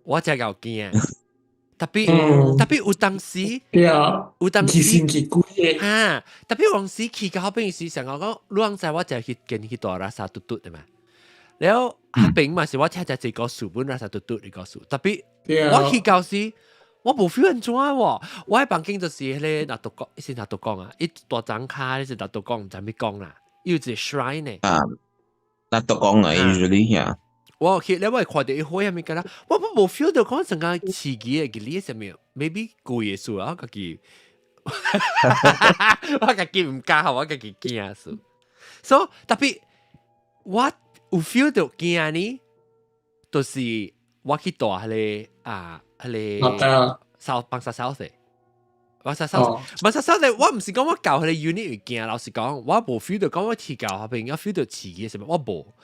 我真夠驚。特別特別有當時，有當時哈，特別當時去到嗰邊時，成個講，亂知我就去見去大拉薩嘟嘟的嘛。然後彼邊嘛是我聽只一個書本拉薩嘟嘟的故事，特別我去到時，我無 feel 按怎喎，我喺房間就是彼個拿督公，是拿督公啊，伊大張卡是拿督公，毋知欲講啦，伊有一個 shrine 呢。啊，拿督公啊，usually 呀。我去，你我會看到伊火啥物件啦，我無 feel 到講成個刺激的，記啥物，maybe 貴的事啊，我家己，我家己毋敢，我家己驚事。所以特別我有 feel 到驚呢，就是我去住彼個啊，彼個 South Bangsar South 的，Bangsar South，Bangsar South 我毋是講我到彼個 unit 會驚，老實講，我無 feel 到講我去到彼邊，我 feel 到刺激啥物，我無。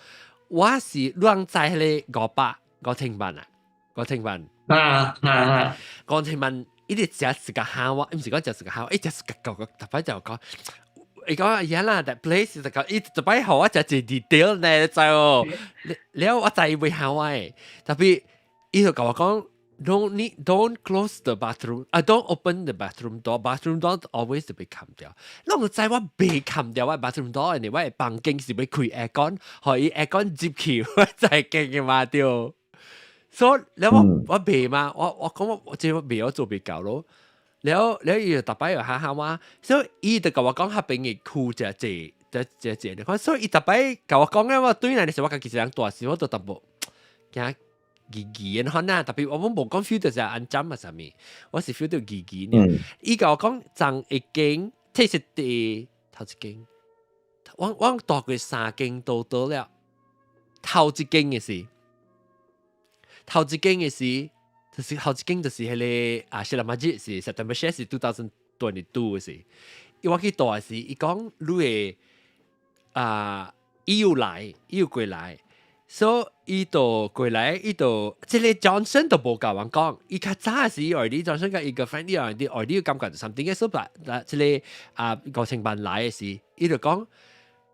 我是亂在彼個500五千萬啊，五千萬。啊啊啊！五千萬，伊直食一個蝦我，毋是講食一個蝦，伊食一個個特擺就講，伊講呀啦，that place 就講，伊特擺予我食一 detail 呢，你知哦？了我知伊會嚇我的，特別伊就共我講，don't close the bathroom，啊，don't open the bathroom door，bathroom door always 被冚掉。攏就知我袂冚掉我 bathroom door，因為我的房間是欲開 aircon，予伊 aircon 入去，我才會驚的嘛對。所以了我我袂嘛，我我講我我這我袂我做袂到咯。了了伊就逐擺又嚇嚇我，所以伊就共我講彼邊的區誠濟，誠誠濟。看所以伊逐擺共我講咧，我對來的時候我家己一人住時，我都淡薄驚疑疑的款啊。特別我無講 feel 到是安怎啊啥物，我是 feel 到疑疑呢。伊共我講昨一間，這是第頭一間，我我住過三間都倒了，頭一間的是。頭一間的是，就是頭一間就是彼個啊，Sheila Majid 是 September 是 2022 的時，伊我去住的時，伊講你會啊，伊有來，伊有過來，所以伊就過來，伊就這個 Johnson 都無共阮講，伊較早的時，already Johnson 佮伊個 friend 伊 already already 有感覺到 something 嘅，所以這個啊5000萬來的時，伊就講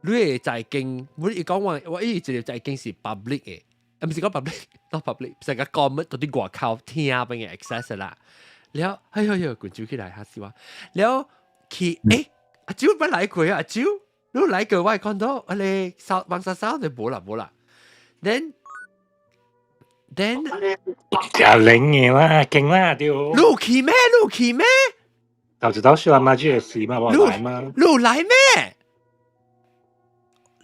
你會在間，我伊講我我伊一個在間是 public 的。啊，毋是講 public，not public，成個講乜到佇外口聽邊嘅 access 啦。了，哎呦呦，滾住起來嚇死我。了去，欸，阿蕉捌來過啊，阿蕉，你來過我會看到，啊你掃 Bangsar South 就無啦無啦。Then 誠冷的啦，勁啦對。你有去咩？你有去咩？就知道是阿媽這個事嘛，我來嘛。你有來咩？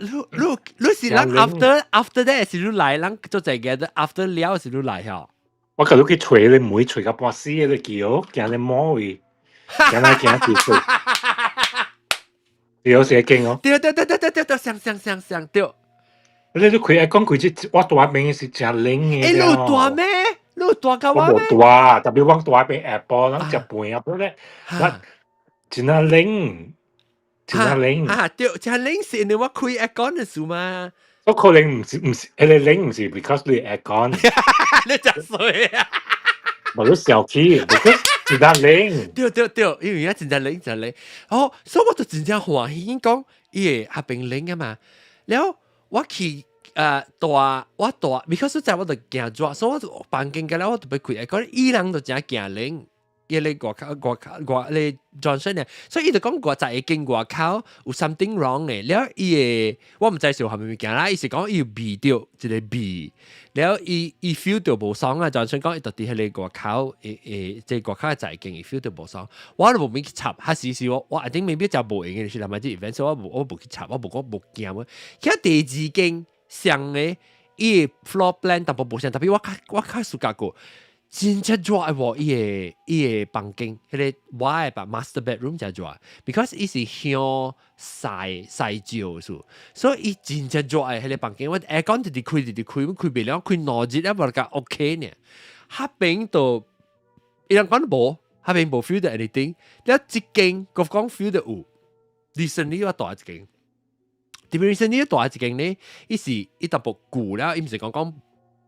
你你你是咱 after that 是你來，咱做這個 after 了是你來吼。我舊日去揣你妹，揣到半死的橋，行咧摸位，行來行去揣。對，是會驚哦。對對對對對對對，像像像像對。你你開講開這，我住邊是誠冷的。欸，你有住咩？你有住到我我無住，特別我住邊下晡，咱食飯啊，不咧，我真係冷。真係冷。啊對，真冷是因為我開 aircon 的事嘛。我可能毋是毋是，彼個冷毋是 because 你 aircon。你誠衰啊！無你小氣，because 真係冷。對對對，因為真正冷真冷。哦，所以我就真正歡喜講，伊會彼邊冷啊嘛。了我去住我住，because 在我就驚熱，所以我房間個了我就欲開 aircon，伊人就誠驚冷。伊個外口外口外咧 Johnson 呢，所以伊就講50間外口有 something wrong 呢。了伊個我毋知是有啥物物件啦，伊是講伊有味著一個味，了伊伊 feel 到無爽啊。Johnson 講伊就佇彼個外口誒誒，這外口的十間伊 feel 到無爽，我都無免去插，還是是我我一定未必誠無閒的是啦嘛，這 event 所以我無我無去插，我無講無驚我。其第二間上個伊個 floor plan 淡薄無相，特別我較我較 suka 過。真正熱的喎，伊個伊個房間，彼個我的吧 master bedroom 誠熱，because 伊是向西西照數，所以伊真正熱的彼個房間，我 aircon 直直開直直開，開袂了，開2日了無較 OK 呢。彼邊就伊人講無，彼邊無 feel 到 anything，了這間閣講 feel 到有，recently 我住一間，特別 recently 蹛一間咧，伊是伊淡薄舊了，伊毋是講講，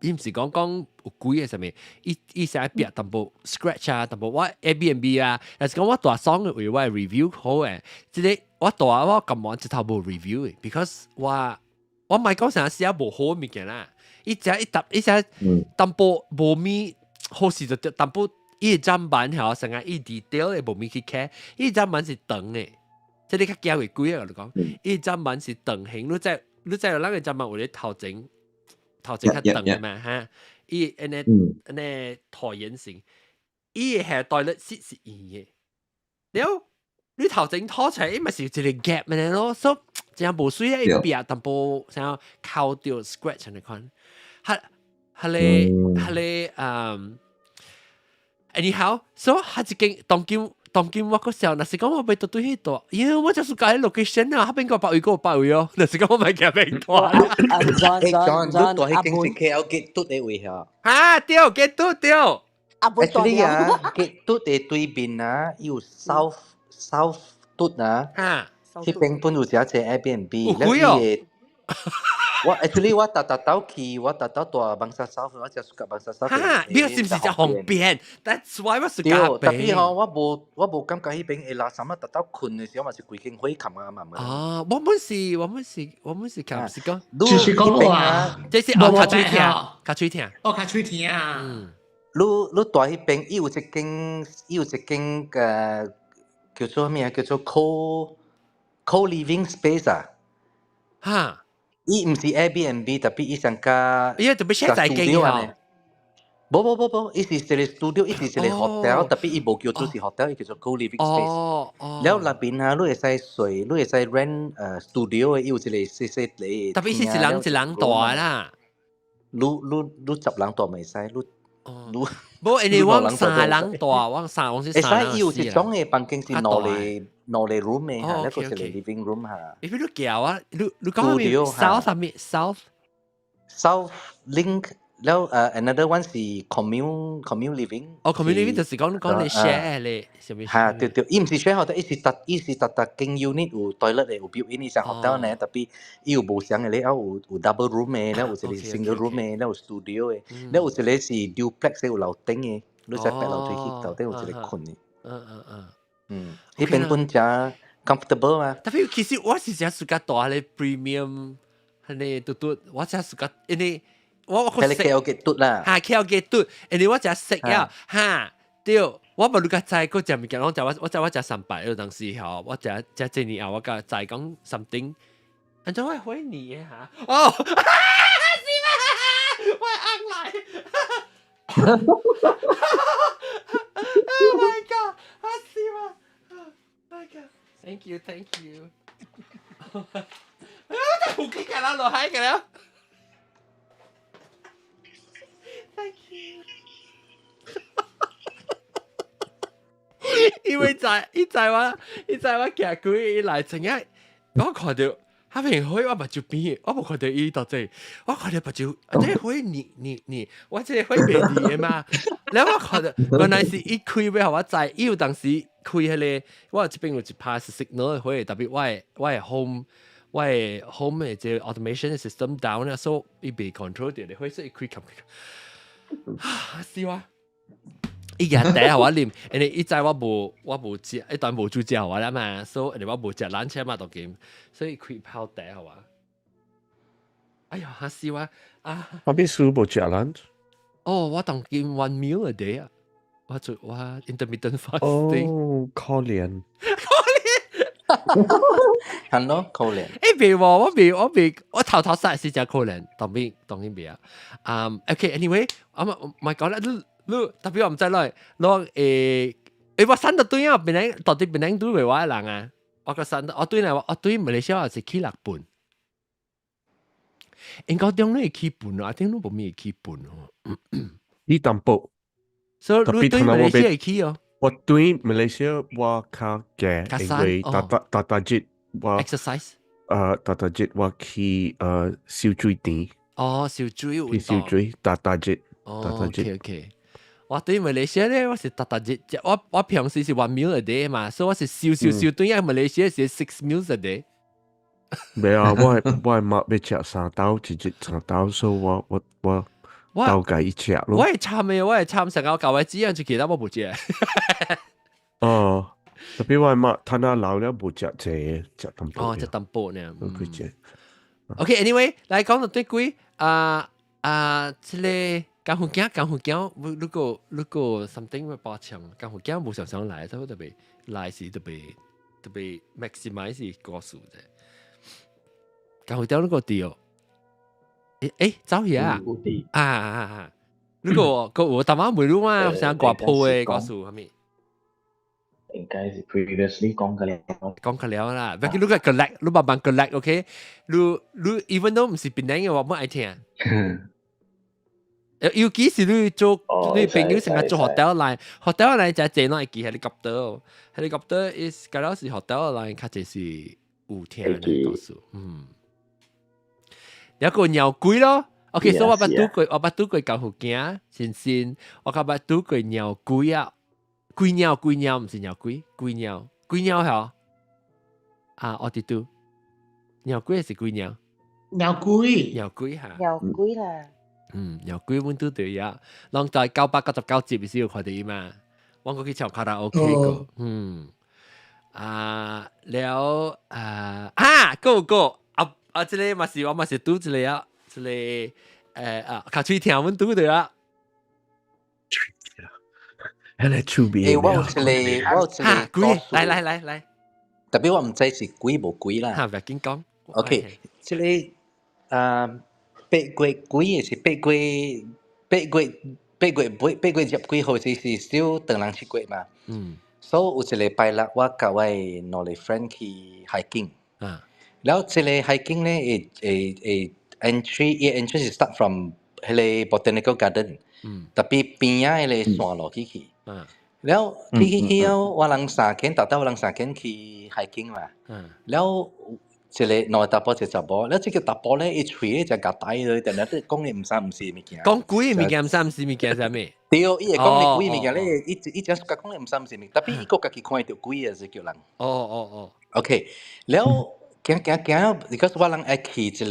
伊毋是講講有鬼的啥物，伊伊是愛壁淡薄 scratch 啊，淡薄我 Airbnb 啊，但是講我蹛爽的為我 review 好的，這個我蹛我甘願一頭無 review 的，because 我我毋係講啥寫無好的物件啦，伊只一沓伊只淡薄無物好勢就淡薄伊的砧板吼，成個伊 detail 的無物去看，伊砧板是長的。這你較驚會鬼啊！我講，伊砧板是長形，你知你知咱个砧板有咧頭前頭前較長的嘛哈？伊按呢按呢橢圓形，伊的下 toilet seat 是圓的，了你頭前拖出來，伊嘛是有一個 gap 的咯，所以真無媠啊！伊壁淡薄啥摳著 scratch 按呢款，哈哈咧哈咧嗯，anyhow，so 彼一間當今。當今我閣想，若是講我欲蹛對彼蹛，因為我就是佮意 location 啊，彼邊個別位閣有別位哦，若是講我欲行邊蹛。欸，John，你蹛彼間是 KL Gate 嘟的位嚇？啊，對，Gate 嘟對。 Actually 啊，Gate 嘟的對面啊，有 South South 嘟啊，彼邊本有一隻 Airbnb。有幾哦？我 actually 我逐逐兜去，我逐逐蹛 Bangsar South，我誠 suka Bangsar South。哈，你是毋是誠方便？That's why 我 suka。對，特別吼，我無我無感覺彼邊會垃圾啊，逐逐睏的時候嘛是規間火冚啊嘛。哦，我本是我本是我本是講是講，就是講話，這是哦，較喙疼，較喙疼，哦，較喙疼啊。嗯，你你蹛彼邊，伊有一間，伊有一間個叫做咩啊？叫做 co co living space 啊。哈。伊毋是 Airbnb，特別伊上加伊特別寫在間哦。無無無無，伊是一個 studio，伊是一個 hotel，特別伊無叫做是 hotel，伊叫做 co-living space。哦哦。了內邊啊，你會使睡，你會使 rent studio 的，伊有一個細細個。特別是一人一人蹛啦。你你你十人蹛袂使，你你。無，因為我三人蹛，我三我是三會使，伊有一種的房間是兩個兩個 room 的哈，一個一個 living room 哈。你比如叫啊，你你講咩？South 啥物？South South Link 了another one 是 commune living。哦，commune living 就是講講你 share 咧，是咪？嚇，對對，伊毋是 share hotel，伊是逐伊是逐逐間 unit 有 toilet 的，有 built in 像 hotel 呢，特別伊有無相的咧，有有 double room 的，了有一個 single room 的，了有 studio 的，了有一個是 duplex 有樓頂的，你使爬樓梯去樓頂有一個睏的。嗯，彼邊本誠 comfortable 嘛。特別其實我是誠 suka 蹛咧 premium，彼個嘟嘟，我誠 suka，因為我我識。KL Gate 嘟啦。哈，KL Gate 嘟，因為我誠識啊，哈，對，我無你較知，閣食物件，攏食我我知我食三百嗰當時吼，我食食這年後我甲知講 something，按怎我會回你的哈？哦，是嗎？我翁來。Oh my god！啊是嗎？Oh my god！Thank you，Thank you。啊！我真係好記得落海嘅了。Thank you。因為在伊知我，伊知我行過伊來，知影我看著彼邊火，我目睭邊，我無看著伊到底，我看著目睭，這個火你你你，我這個火袂離的嘛。然後我看著原來是伊開欲予我知，伊有當時開彼個，我這邊有一拍是 signal 的火，特別我的我的 home 我的 home 的這個 automation system down 了，所以伊袂 control 著的火，所以伊開開開，啊是哇！伊舉茶予我啉，因為伊知我無我無食，伊當無煮食予我啦嘛，所以因為我無食冷車嘛，當今，所以開泡茶予我。哎呀，嚇死我啊！我必須無食 lunch。哦，我當今 one meal a day 啊，我做我 intermittent fasting。哦，可憐。可憐。係咯，可憐。欸，袂喎，我袂，我袂，我頭頭實是誠可憐，當然當然袂啊。嗯，OK，anyway，我嘛講啦，你你特別我毋知來，攞欸，我散到對啊，檳城到底檳城對袂我的人啊？我個散我對來我對馬來西亞是去六本，應該中你會去本啊，頂你無咪會去本哦。你淡薄，所以你對馬來西亞會去哦。我對馬來西亞我較驚，因為逐逐逐逐日我 exercise，逐逐日我去游水池。哦，游水去游水，逐逐日，哦，OK OK。我對馬來西亞咧，我是逐逐日，我我平時是 one meal a day 嘛，所以我是燒燒燒對啊，馬來西亞是 six meals a day。沒啊，我係媽欲食三兜，一日三兜，所以我兜共伊食咯。我會參嘅，我會參成個舊位子樣就其他我無食。哦，特別我媽趁阿老了無食這食淡薄。哦，食淡薄呢。佢食。 OK，anyway，來講到對鬼啊啊，這個江湖鏡，江湖鏡，如果 something 會爆搶，江湖鏡無常常來，所以特別來時特別特別 maximize 是故事啫。江湖鏡那個對哦，欸走去啊！啊啊啊！如果個我大媽每路嘛，想掛鋪的故事係咪？應該是 previously 講過了。講過了啦，不過你個 collect，你慢慢 collect，OK？你 even though 唔是檳城嘅話，我愛聽。尤其是你做你朋友成日做 hotel 來，hotel 來就係這會記 helicopter，helicopter is 嗰陣時 hotel 來較濟是有聽嘅故事，嗯。有個鳥鬼咯，OK，所以我捌拄過，我捌拄過江湖鏡，先先，我較捌拄過鳥鬼啊。鬼鳥鬼鳥唔是鳥鬼，鬼鳥鬼鳥係啊，我哋都鳥鬼是鬼鳥？鳥鬼，鳥鬼嚇，鳥鬼啦。嗯，鳥鬼阮拄對呀，攏在999集時有看到伊嘛，我過去唱卡拉 OK 個，嗯，啊了啊啊，個個啊啊，這個嘛是我嘛是拄一個啊，這個啊，較喙聽阮拄對啊。迄個趣味。欸，我有一個，我有一個故事。來來來來，特別我毋知是鬼無鬼啦。哈，欲緊講。 OK，這個啊8月幾的是八月八月八月尾8月10幾號是小長人7月嘛。所以有一禮拜六，我佮我的兩個 friend 去 hiking。了這個 hiking 咧，會 entry，伊 entrance 是 start from 彼個 botanical garden。特別邊仔彼個山路去。了去去去了，我人三間，逐兜我人三間去 hiking 嘛。了一個兩個查埔一個查某，了這個查埔咧，伊喙咧就夾大落，定定咧講的毋三毋四物件。講鬼物件毋三毋四物件啥物？對，伊會講的鬼物件咧，伊真講的毋三毋四物，特別伊閣家己看會著鬼的是叫人。OK，了行行行，because 我人愛去一個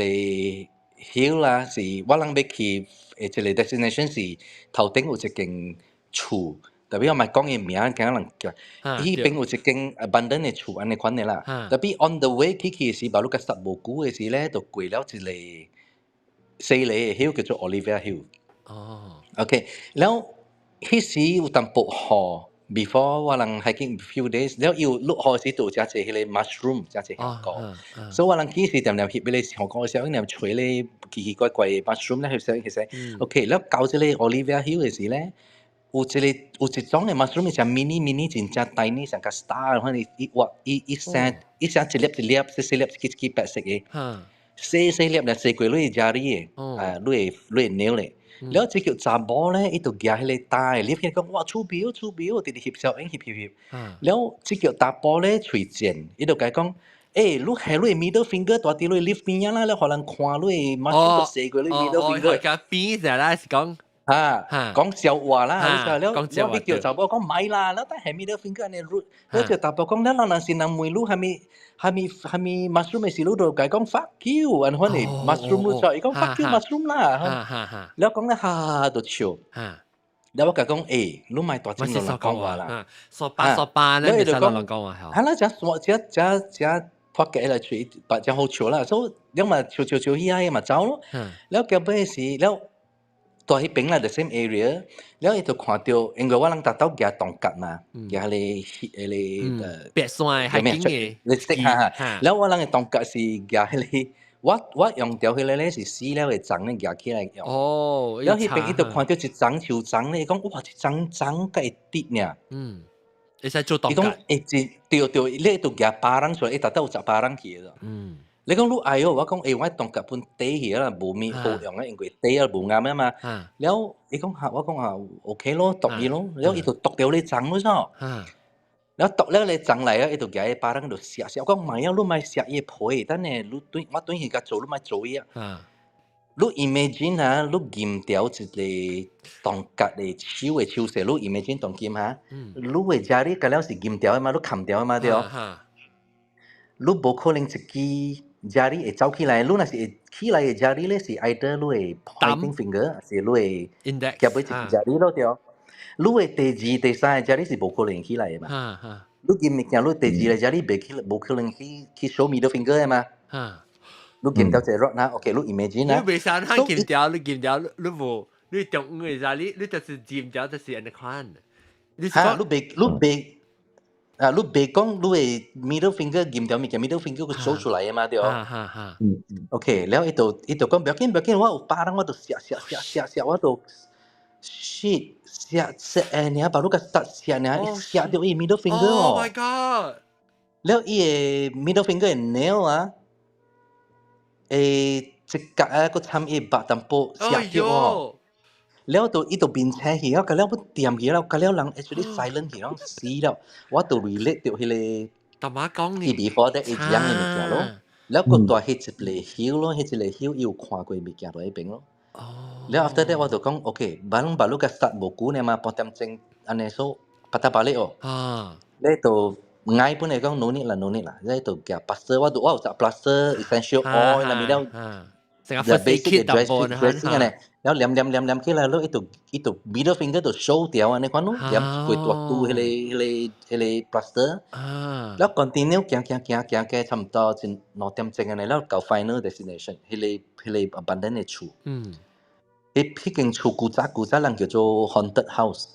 hill 啦，是我人欲去的一個 destination 是頭頂有一間厝。特別我莫講伊名，驚人叫。彼邊有一間 abandoned 的厝，按呢款的啦。特別 on the way 去去時，巴魯甲塞無久的時咧，就過了一個細個的 hill 叫做 Olivia Hill。OK，了彼時有淡薄雨，before 我人 hiking few days，了又落雨時就有誠濟彼個 mushroom，誠濟香菇。所以我人去時恬恬翕彼個香菇的時候，恬揣咧奇奇怪怪的 mushroom 咧翕相翕相。OK，了到這個 Olivia Hill 的時咧，有一個有一種的 mushroom 是 mini mini 真正 tiny 像個 star 款，伊挖伊伊生伊生一粒一粒細細粒一支一支白色的，細細粒咧細過你的 jari 的，啊，你的尿咧。了這叫查某咧，伊就舉彼個大的，你聽講哇趣味趣味，直直翕相影翕翕翕。了這叫查埔咧喙賤，伊就共伊講，欸，你下你 middle finger 蹛佇你 leaf 邊仔啦，了予人看你 mushroom 細過你 middle finger。甲邊者啦是講。哈，講笑話啦，了我欲叫查某講莫啦，了等下 middle finger 按呢 rude，了就查埔講，了人若是人問你蝦米蝦米蝦米 mushroom 的時，你就共伊講 fuck you，按款的 mushroom 你錯，伊講 fuck you mushroom 啦，了講咧哈哈就笑。了我共伊講，欸，你莫大聲亂講話啦，說八說八咧，袂使亂亂講話。哈啦，這說這這這破格來喙，把真好笑啦，所以了嘛笑笑笑起來嘛走咯。了後尾時了。蹛彼邊啦，the same area，了伊就看著，因為我人逐兜舉銅角嘛，舉彼個白山的 hiking 的，你識哈哈。了我人的銅角是舉彼個，我用著彼個咧是死了的欉咧舉起來用。了彼邊伊就看著一叢樹叢咧，伊講哇，一叢叢閣會直爾。嗯，會使做銅角。伊講會直，對對，你就舉巴人出來，伊逐兜有10巴人去的。你講你愛哦，我講欸，我銅角本短去啦，無物好用啊，因為短啊無啱啊嘛。了伊講哈，我講啊，OK 咯，剁伊咯。了伊就剁著你叢咯，啵。了剁了你叢來啊，伊就舉個巴人就食食。我講莫啊，你莫食伊皮，等下你對我轉去共做，你莫做伊啊。你 imagine 啊，你鑿掉一個銅角的手的手勢，你 imagine 當今哈，你的家裡甲了是鑿掉的嘛，你砍掉的嘛對。你無可能一支。jari 會走起來，你若是會起來的 jari 咧，是 either 你的 pointing finger，還是你的 index 夾尾一個 jari 咯對。你的第二、第三個 jari 是無可能起來的嘛。你見物件，你第二個 jari 袂起，無可能去 show middle finger 的嘛。你見到這個 rod 啦，OK，你 imagine 啦。你袂使喊劍條，你劍條，你無，你中央的 jari，你就是劍條，就是按呢款。你哈，你袂啊，你袂講你的 middle finger 劍條物件，middle finger 佢 show 出來的嘛對。哈哈哈。OK，了伊就講不要緊不要緊，我有巴人我就寫寫寫寫寫，我就 shit 寫寫誒，你把你個殺寫呢，寫到伊 middle finger 哦。Oh my god！了伊的 middle finger 的 nail 啊，一角啊，閣參伊肉淡薄寫到哦。了就伊就面青去，了甲了要掂去了，甲了人 actually silent 去，了死了。我就 relate 到彼個。大媽講你。伊 before that 伊講的物件咯。了閣帶彼一個 hill 咯，彼一個 hill 伊有看過物件佇彼邊咯。了 after that 我就講 OK，別攏別你甲殺無久爾嘛，半點鐘按呢說 patah balik 哦。你就𠊎本來講 no need 啦，no need 啦，你就夾 plaster，我有食 plaster essential oil 啦，物了。成個 first aid kit dressing 按呢，了黏黏黏黏起來咯，伊就 middle finger 就 show 掉按呢款咯，黏過大拄彼個 plaster。了 continue 行行行行行，差毋多一2點鐘按呢，了到 final destination，彼個 abandoned 的厝。彼間厝古早古早人叫做 haunted house。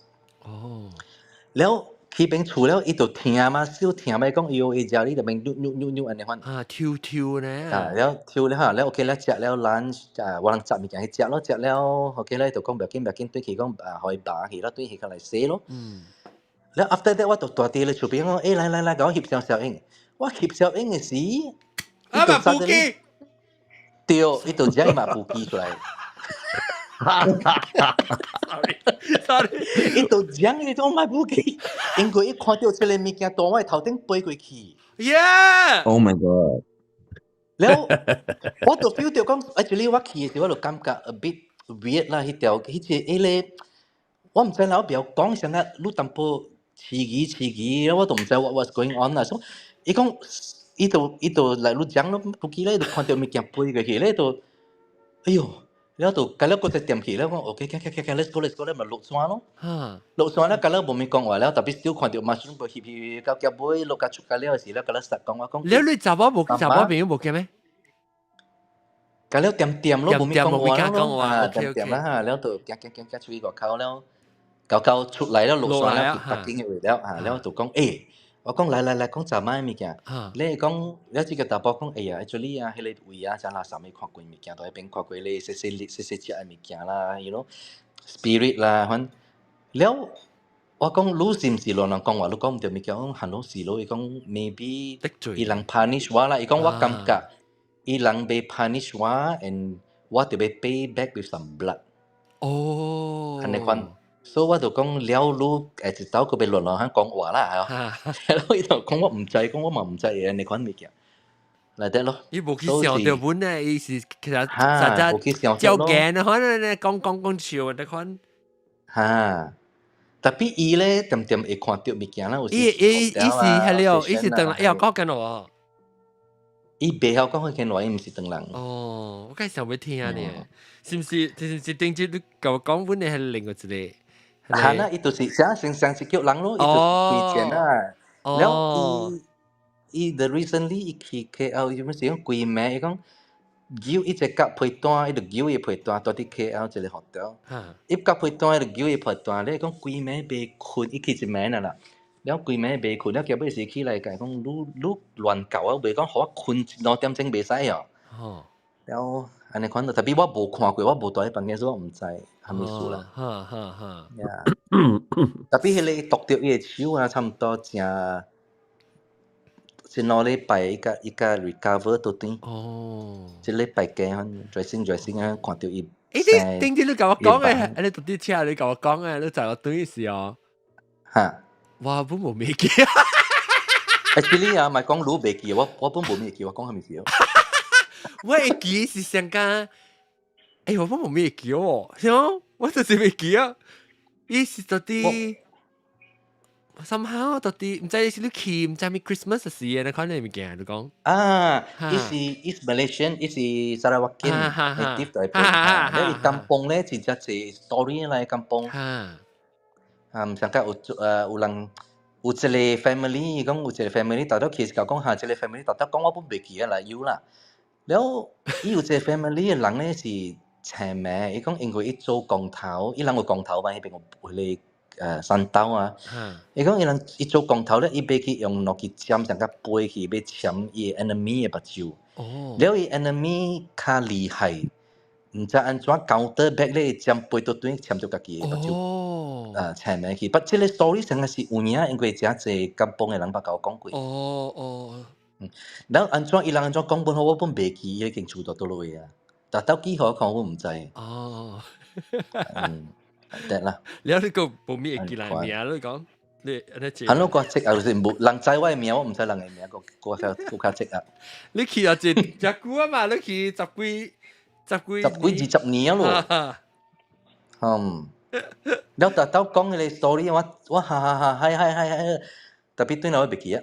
了去邊厝了，伊就聽嘛，小聽咪講，伊伊食你就邊扭扭扭扭按呢款。啊，跳跳呢。啊，了跳了哈，了 OK 了，食了 lunch，啊，我人雜物件去食咯，食了 OK 咧，就講不要緊不要緊，對去講啊，予伊拔去咯，對去過來洗咯。了 after that 我就蹛佇咧厝邊講，欸來來來，共我翕張相影。我翕相影的時，啊嘛布機，對，伊就將伊嘛布機出來。 Sorry sorry，伊就將伊種賣布機，因為伊看到這個物件蹛我的頭頂飛過去。 Yeah！ Oh my god！了，我就 feel 到講，actually 我去的時，我就感覺 a bit weird 啦，彼條彼隻彼個，我毋知啦，我袂曉講啥物，你淡薄遲疑遲疑，我都毋知 what was going on 啦。所以伊講，伊就來你講咯，不記咧，就看到物件飛過去咧，就，哎喲！了就甲了閣再掂去了，講 OK，行行行行，let's go let's go 咧，咪落山咯。落山了，甲了無咪講話了，特別少看到 mushroom 翕翕到結尾落甲出甲了時了，甲了實講我講。了你查某無查某朋友無見咩？甲了掂掂咯，無咪講話咯，啊，掂掂啦嚇，了就行行行行出去外口了，到到出來了落山了，就北京的位了，啊，了就講欸。我講來來來，講昨晚的物件。你講，了這個查埔講，哎呀，actually 啊，彼個位啊，真垃圾，看過物件，佇彼邊看過咧，細細粒、細細隻的物件啦，you know，spirit 啦，反了，我講你是毋是亂亂講話？你講毋對物件，講行攏是咯。伊講 maybe 伊人 punish 我啦，伊講我感覺伊人欲 punish 我，and 我著欲 pay back with some blood。哦。按呢款。所以我就講了，你一走閣欲亂亂講話啦，係咯，伊就講我毋知，講我嘛毋知按呢款物件，來得咯。伊無去想著本咧，伊是其實實在照鏡啊，可能咧講講講笑那款。哈，特別伊咧，恬恬會看著物件啦，有時伊是係了，伊是唐人，伊又講緊我。伊袂曉講福建話，伊毋是唐人。哦，我梗係想欲聽呢，是毋是？是毋是頂次你共我講，阮的係另外一個？係啦，伊就是啥上上是叫人咯，伊就是虧錢啊。了伊 the recently 伊去 KL，伊啥物是講規暝，伊講叫伊一個夾被單，伊就叫伊被單，蹛佇 KL 一個 hotel。伊夾被單，伊就叫伊被單，咧講規暝袂睏，伊去一暝啦。了規暝袂睏，了結尾時起來共講，你你亂搞啊，袂講予我睏2點鐘袂使哦。了按呢款，特別我無看過，我無蹛佇房間，所以我毋知啥物事啦。哈哈哈。特別彼個剁著伊的手啊，差毋多成一兩禮拜，伊才 recover 倒轉。一禮拜加dressing dressing 啊，看著伊。欸，你頂次你共我講的，你到底車你共我講的，你載我轉時哦。哈。我本無袂記。 Actually 啊，毋係講你袂記，我本無袂記，我講啥物事？我會記是上間，欸，我本無袂記哦，是哦，我就是袂記啊。伊是到底， somehow 到底毋知是你去毋知咩 Christmas 時嘅，你看你物件你講。啊，伊是 Malaysian，伊是 Sarawakian native 台北。你伊 kampung 咧真正濟 story 來 kampung。啊，毋想講有有人有一個 family，伊講有一個 family，大多其實講下一個 family，大多講我本袂記啊啦，有啦。了，伊有一個 family 嘅人咧是青名，伊講因為伊做工頭，伊人有工頭嘛，彼邊有彼個山兜啊。伊講伊人伊做工頭咧，伊欲去用兩支針，上甲飛去欲鉗伊 enemy 嘅目睭。了伊 enemy 較厲害，毋知按怎 counter back 咧，針飛倒轉鉗著家己嘅目睭。啊，青名去，but 這個 story 成個是有影，因為誠濟 kampung 嘅人捌共我講過。嗯，然後按怎伊人按怎講本好，我本袂記，伊間厝佇佗落啊。但到幾號看我毋知。嗯，得啦。了你個無咩會記來名，你講你按呢係咯，個職啊，就是無人知我的名，我毋知人的名，個個較個較職啊。你去啊，一誠久啊嘛，你去十幾十幾十幾20年咯。嗯。了特兜講彼個 story，我哈哈哈，係係係係，特別對我袂記啊。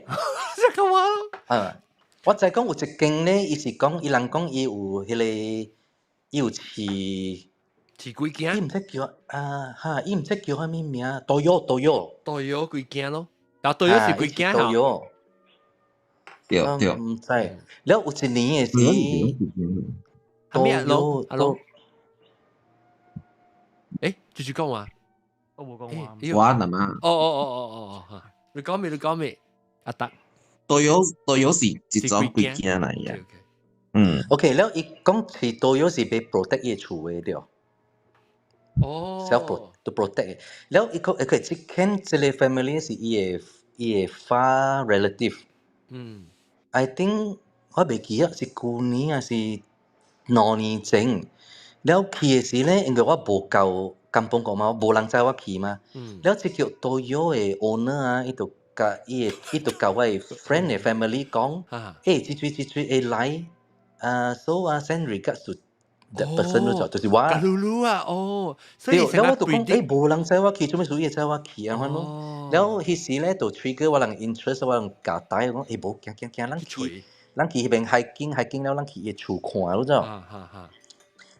這個話。啊，我知講有一間咧，伊是講伊人講伊有彼個，伊有飼飼幾間？伊毋知叫啊哈，伊毋知叫啥物名，toyol toyol。 toyol 幾間咯？啊，toyol 是幾間 toyol。對對。毋知，了有一年的時， toyol 阿龍，欸，繼續講話。我無講話。我阿媽。哦哦哦哦哦哦，你講咩？你講咩？阿達。 toyol toyol 是一種鬼囝來嘅。嗯。 OK，了伊講是 toyol 是欲 protect 伊厝的對。self to protect 了伊個伊這間這個 family 是伊的 far relative。I think 我袂記得是舊年還是2年前。了去的時咧，因為我無到 kampung 過嘛，無人知我去嘛。了這叫 toyol 的 owner 啊，伊就共伊的伊就共我的 friend 的 family 講，欸，這水這水會來，啊，so 啊，send regards to that person 咯，就是我。嚕嚕啊，哦，所以對，了我就講，欸，無人知我去，做咩事伊會知我去啊？款咯。了彼時咧就 trigger 我人 interest，我人共帶講，欸，無驚驚驚，咱去，咱去彼邊 hiking，hiking 了，咱去伊厝看，你知無？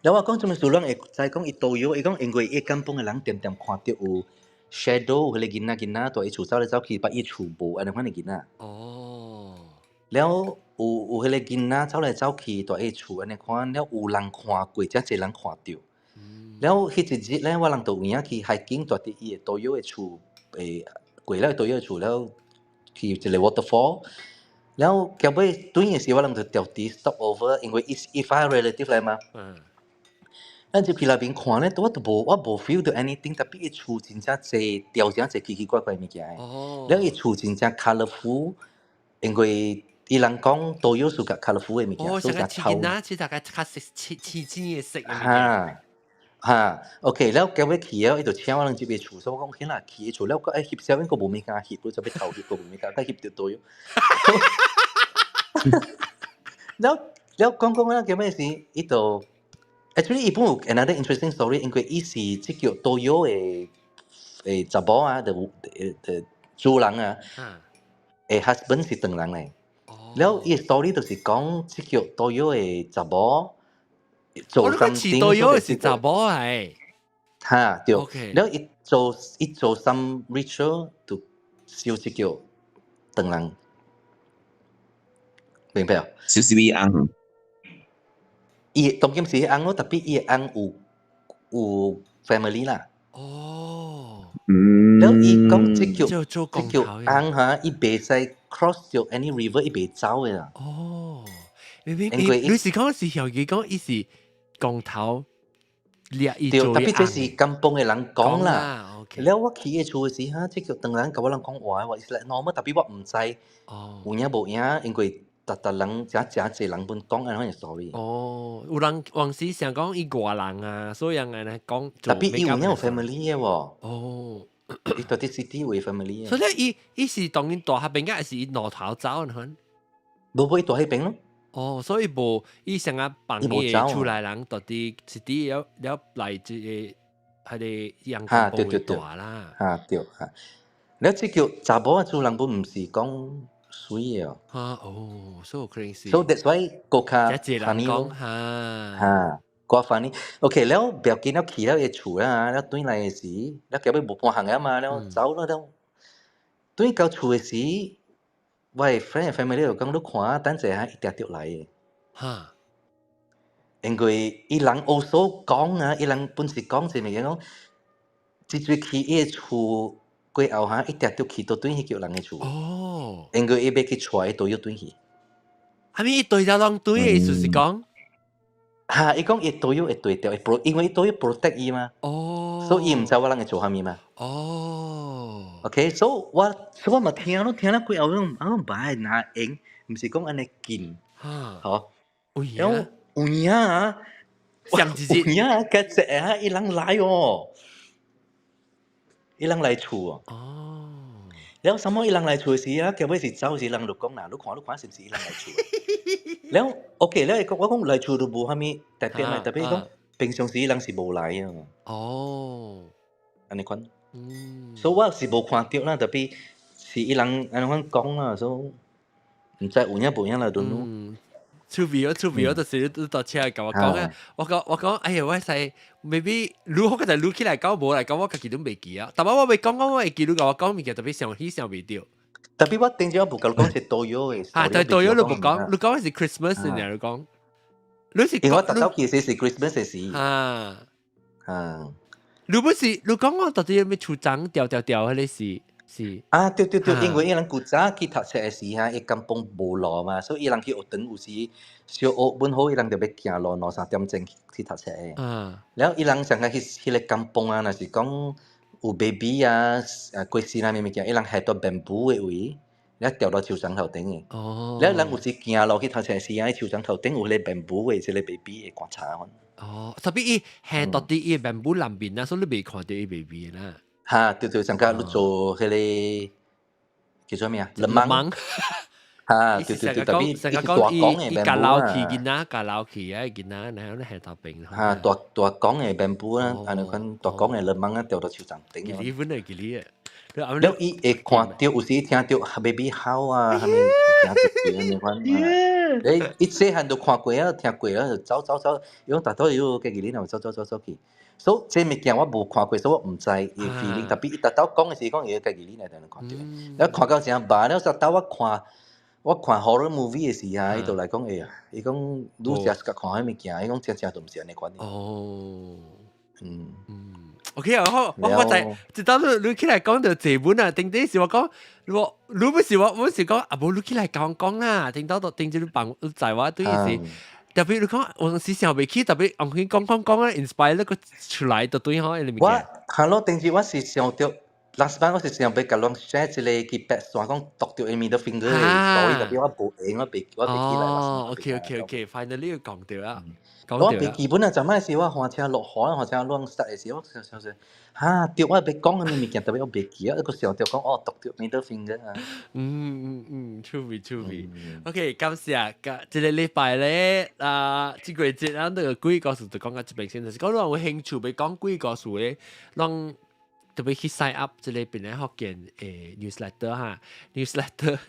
了我講做咩事，咱會知講伊 toyol，伊講因為伊 kampung 的人定定看著有 shadow，彼個囡仔囡仔佇伊厝走來走去，but 伊厝無按呢款的囡仔。了有彼個囡仔走來走去，佇伊厝按呢款，了有人看過，誠濟人看著。了彼一日咧，我人就有影去 hiking，佇佇伊的 toyol 的厝，過了 toyol 的厝了，去一個 waterfall。了結尾轉的時，我人就著佇 stop over，因為伊 far relative 來嘛。咱入去內面看咧，我都無我無 feel 到 anything，特別伊厝真正濟雕誠濟奇奇怪怪物件的。了伊厝真正 colourful，因為伊人講 toyol 是較 colourful 的物件，所以較臭。囡仔是大概較色青青青的色。哈哈，OK，了結尾去了，伊就請我人入去厝，所以我講起啦，去厝了，閣愛翕相，閣無物件翕，你就欲偷翕，閣無物件，閣翕著 toyol。了了講講了結尾時，伊就 actually 伊本有 another interesting story，因為伊是這叫 toyol 的的查某啊，的的主人啊，的 husband 是唐人來。了伊 story 就是講這叫 toyol 的查某做 something。 toyol 是查某來。哈對。了伊做 some ritual 就燒這叫唐人，明白？燒是伊翁。伊當今是伊翁咯，特別伊翁有 family 啦。了伊講這叫這叫翁哈，伊袂使 cross 著 any river，伊袂走的啦。哦，你你你是講是曉佢講伊是光頭，掠伊對，特別這是 kampung 的人講啦。了我去伊厝的時，哈，這叫唐人共我人講話，我是來 normal，特別我毋知有影無影，因為逐逐人誠誠濟人本講按呢 story。哦，有人往時想講伊外人啊，所以人按呢講。特別伊有影有 family 的喎。伊佇 city 有 family 的。所以伊是當𪜶住彼邊，還是伊路頭走呢？無無伊住彼邊咯。哦，所以無伊成日放伊厝內人佇佇 city 了了來這個彼個陽哈對對對啦。哈對哈。了這叫查某仔主人本毋是講水的哦。嚇哦，所以可能是。 So that's why 閣較 funny 咯。嚇。嚇，閣 funny。OK，了不要緊，了去了伊厝啊，了轉來的時，了後尾無半項啊嘛，了走了了。轉到厝的時，我的 friend family 就講你看，等陣下一定著來的。嚇。因為伊人 also 講啊，伊人本是講一物件講，這陣去伊的厝過後哈，一定著去到轉去叫人的厝。哦。因為伊欲去帶伊隊友轉去。係咪伊對咗攏對的意思是講？哈，伊講伊隊友會對著，因為伊隊友 protect 伊嘛。哦。所以伊毋知我人會做啥物嘛。哦。 OK，so 我嘛聽咯，聽了過後，我講擺哪用，毋是講按呢近。嚇。吼。有影。有影啊！上一日有影啊！甲一下伊人來哦，伊人來厝哦。哦。了什麼伊人來厝時啊，結尾是走時，人就講啦，你看你看是毋是伊人來厝？了 OK，了伊講我講來厝都無啥物特別嘛，特別伊講平常時伊人是無來啊。哦。按呢款。嗯。所以我是無看著啦，特別是伊人按呢款講啦，所以毋知有影無影啦，don't know。趣味哦，趣味哦，就是你搭車共我講啊，我講，哎呀，我使 maybe 你我個就你起來講無來講，我家己都袂記啊。但係我未講講，我會記你共我講物件，特別想起想袂著。特別我頂朝我無共你講是多樣的。啊，對多樣你無講，你講是 Christmas 呢？你講，你是因為我特早其實是 Christmas 的時。啊啊！你不是你講我到底有咩厝長掉掉掉，彼個是是。啊，對對對，因為伊人古早去讀冊的時哈，伊甘榜無路嘛，所以伊人去學堂有時小學本好，伊人就欲行路兩三點鐘去讀冊的。了伊人上個去彼個甘榜啊，若是講有 baby 啊，啊過身啊，啥物件，伊人下到 bamboo 的位，了吊到樹叢頭頂的。哦。了人有時行路去讀冊時啊，樹叢頭頂有彼個 bamboo 的這個 baby 的棺材款。哦，特別伊下到佇伊 bamboo 內面啊，所以你袂看著伊 baby 啦。哈，對對，上個你做彼個叫做咩啊？lemang。哈，對對對，特別伊是大講的 bamboo 啊。伊囡仔共老去啊，囡仔然後咧下頭邊。哈，大大講的 bamboo 啊，按呢款大講的 lemang 啊，吊到樹叢頂。記哩本來記哩的。了伊會看著，有時聽著 baby 哭啊，啥物聽著按呢款。你伊細漢就看過啊，聽過啊，就走走走，伊講大多有家己恁走走走走去。所以這物件我無看過，所以我毋知伊 feeling。特別伊逐兜講的時講伊家己恁來才能看著。了看到誠白，了實兜我看 horror movie 的時啊，伊就來講哎呀，伊講你誠 suka 看彼物件，伊講真正都毋是按呢款的。哦。嗯。 OK 啊，我知，直到你起來講著這本啊，頂底是我講，我你不是我，我是講啊，無你起來講講啦，聽到到頂住你幫在我對是。特別你講，我時想袂起，特別用佢講講講啊，inspire 那個出來就對吼，你物我係咯，頂住我是想著，last time 我是想欲共人 share 一個去白山講篤著伊 middle finger 的 story，特別我無閒，我袂起來。哦，OK，finally 講著啊。我袂記本啊，昨擺時我駛車落雨，駛車亂塞的時，我想想說，哈，對，我欲講的物件，特別我袂記啊，一個想著講哦，篤著 middle finger 啊。嗯嗯嗯，趣味趣味。OK，感謝，這個禮拜咧，啊，這個節咱那個鬼故事就講到這邊先，就是講你有興趣欲講鬼故事咧，攏特別去 sign up 這個檳城福建的 newsletter 哈，newsletter。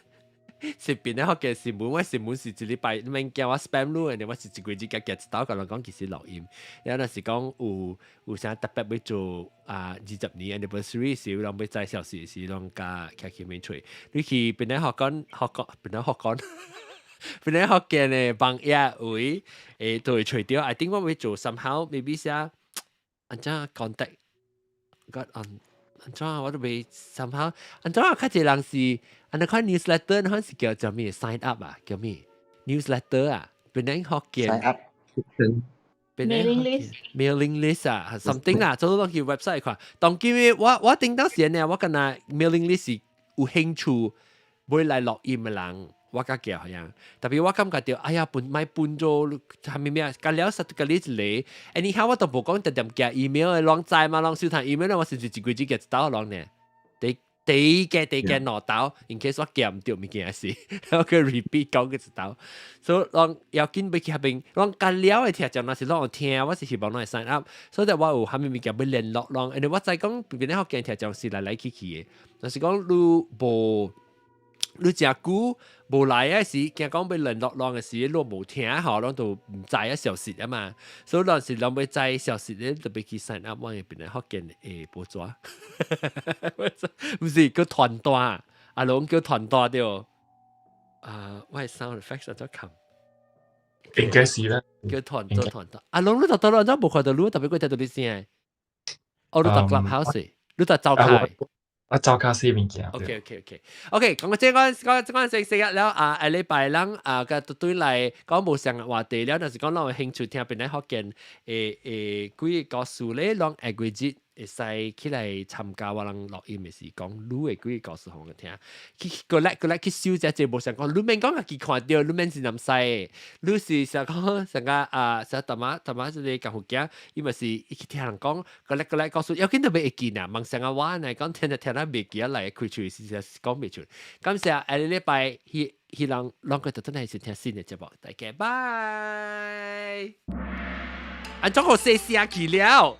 是檳城福建新聞，我新聞是一禮拜，你免驚我 spam 你，我是一個月才寄一道，共人講其實錄音。然後若是講有啥特別欲做啊20年 anniversary 時，人欲知消息時，攏共徛起面揣。你去檳城福建學講，檳城福建，檳城福建的網頁位，都會揣著。I think 我欲做 somehow maybe 寫按怎 contact got on 按怎我都袂 somehow 按怎較濟人是。按呢款 newsletter，那款是叫咩 sign up 啊？叫咩 newsletter 啊？檳城福建 sign up mailing list mailing list 啊，something 啦，做攏去 website 看。當今我頂當時呢，我敢若 mailing list 是有興趣欲來錄音的人，我較叫樣。特別我感覺著，哎呀，分莫分做啥物咩，甲了實甲你一個。anyhow 我都無講定定寄 email 的，攏知嘛，攏收聽 email，我是毋是一季只寄一道攏呢？第一個第一個兩道，in case 我記唔到物件時，我佢 repeat 講一道。所以攏要緊欲去彼邊，攏較了的聽眾若是攏有聽，我是希望攏會 sign up。所以我有啥物物件欲聯絡攏，因為我知講邊咧福建聽眾是來來去去的，若是講你無你誠久無來的時，驚講欲聯絡攏的時，你無聽吼，攏都毋知影消息啊嘛。所以若是攏欲知消息咧，就欲去 sign up 我的邊咧福建的報紙，毋是叫傳單，啊，攏叫傳單對。啊，我的 sound effects 按怎冚？應該是啦。叫團做團單。啊，攏你到倒按怎無看到你特別過聽到你聲？哦，你佇 Clubhouse，你佇走開。我走較細物件。 OK，講個這個講這個星期一了啊，下禮拜咱啊個對來講無相話題了，就是講咱有興趣聽邊咧福建誒幾個故事咧，攏下個節會使起來參加我人錄音的時講你的幾個故事予我聽。去過來過來去收這節目上講，你免講家己看著，你免是南西的，你是想講上個啊，啥大媽大媽這個講福建，伊嘛是伊去聽人講，過來過來告訴，要緊都袂會記呢，問上個我來講聽著聽得袂記得來開喙時時講袂出。感謝下個禮拜彼彼人攏閣轉來是聽新的節目，大家拜。按怎閣細聲去了？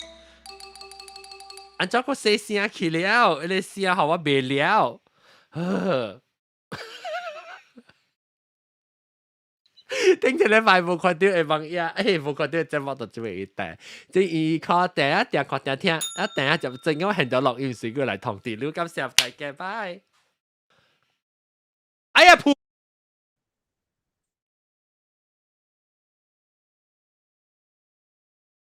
按怎閣細聲去了？彼個聲予我袂了。呵。頂一禮拜無看著會網頁，欸，無看著節目就這會帶。這伊看第一定看定聽，啊，等下就真我現在錄音時過來通知你，感謝大家，拜。哎呀，噗！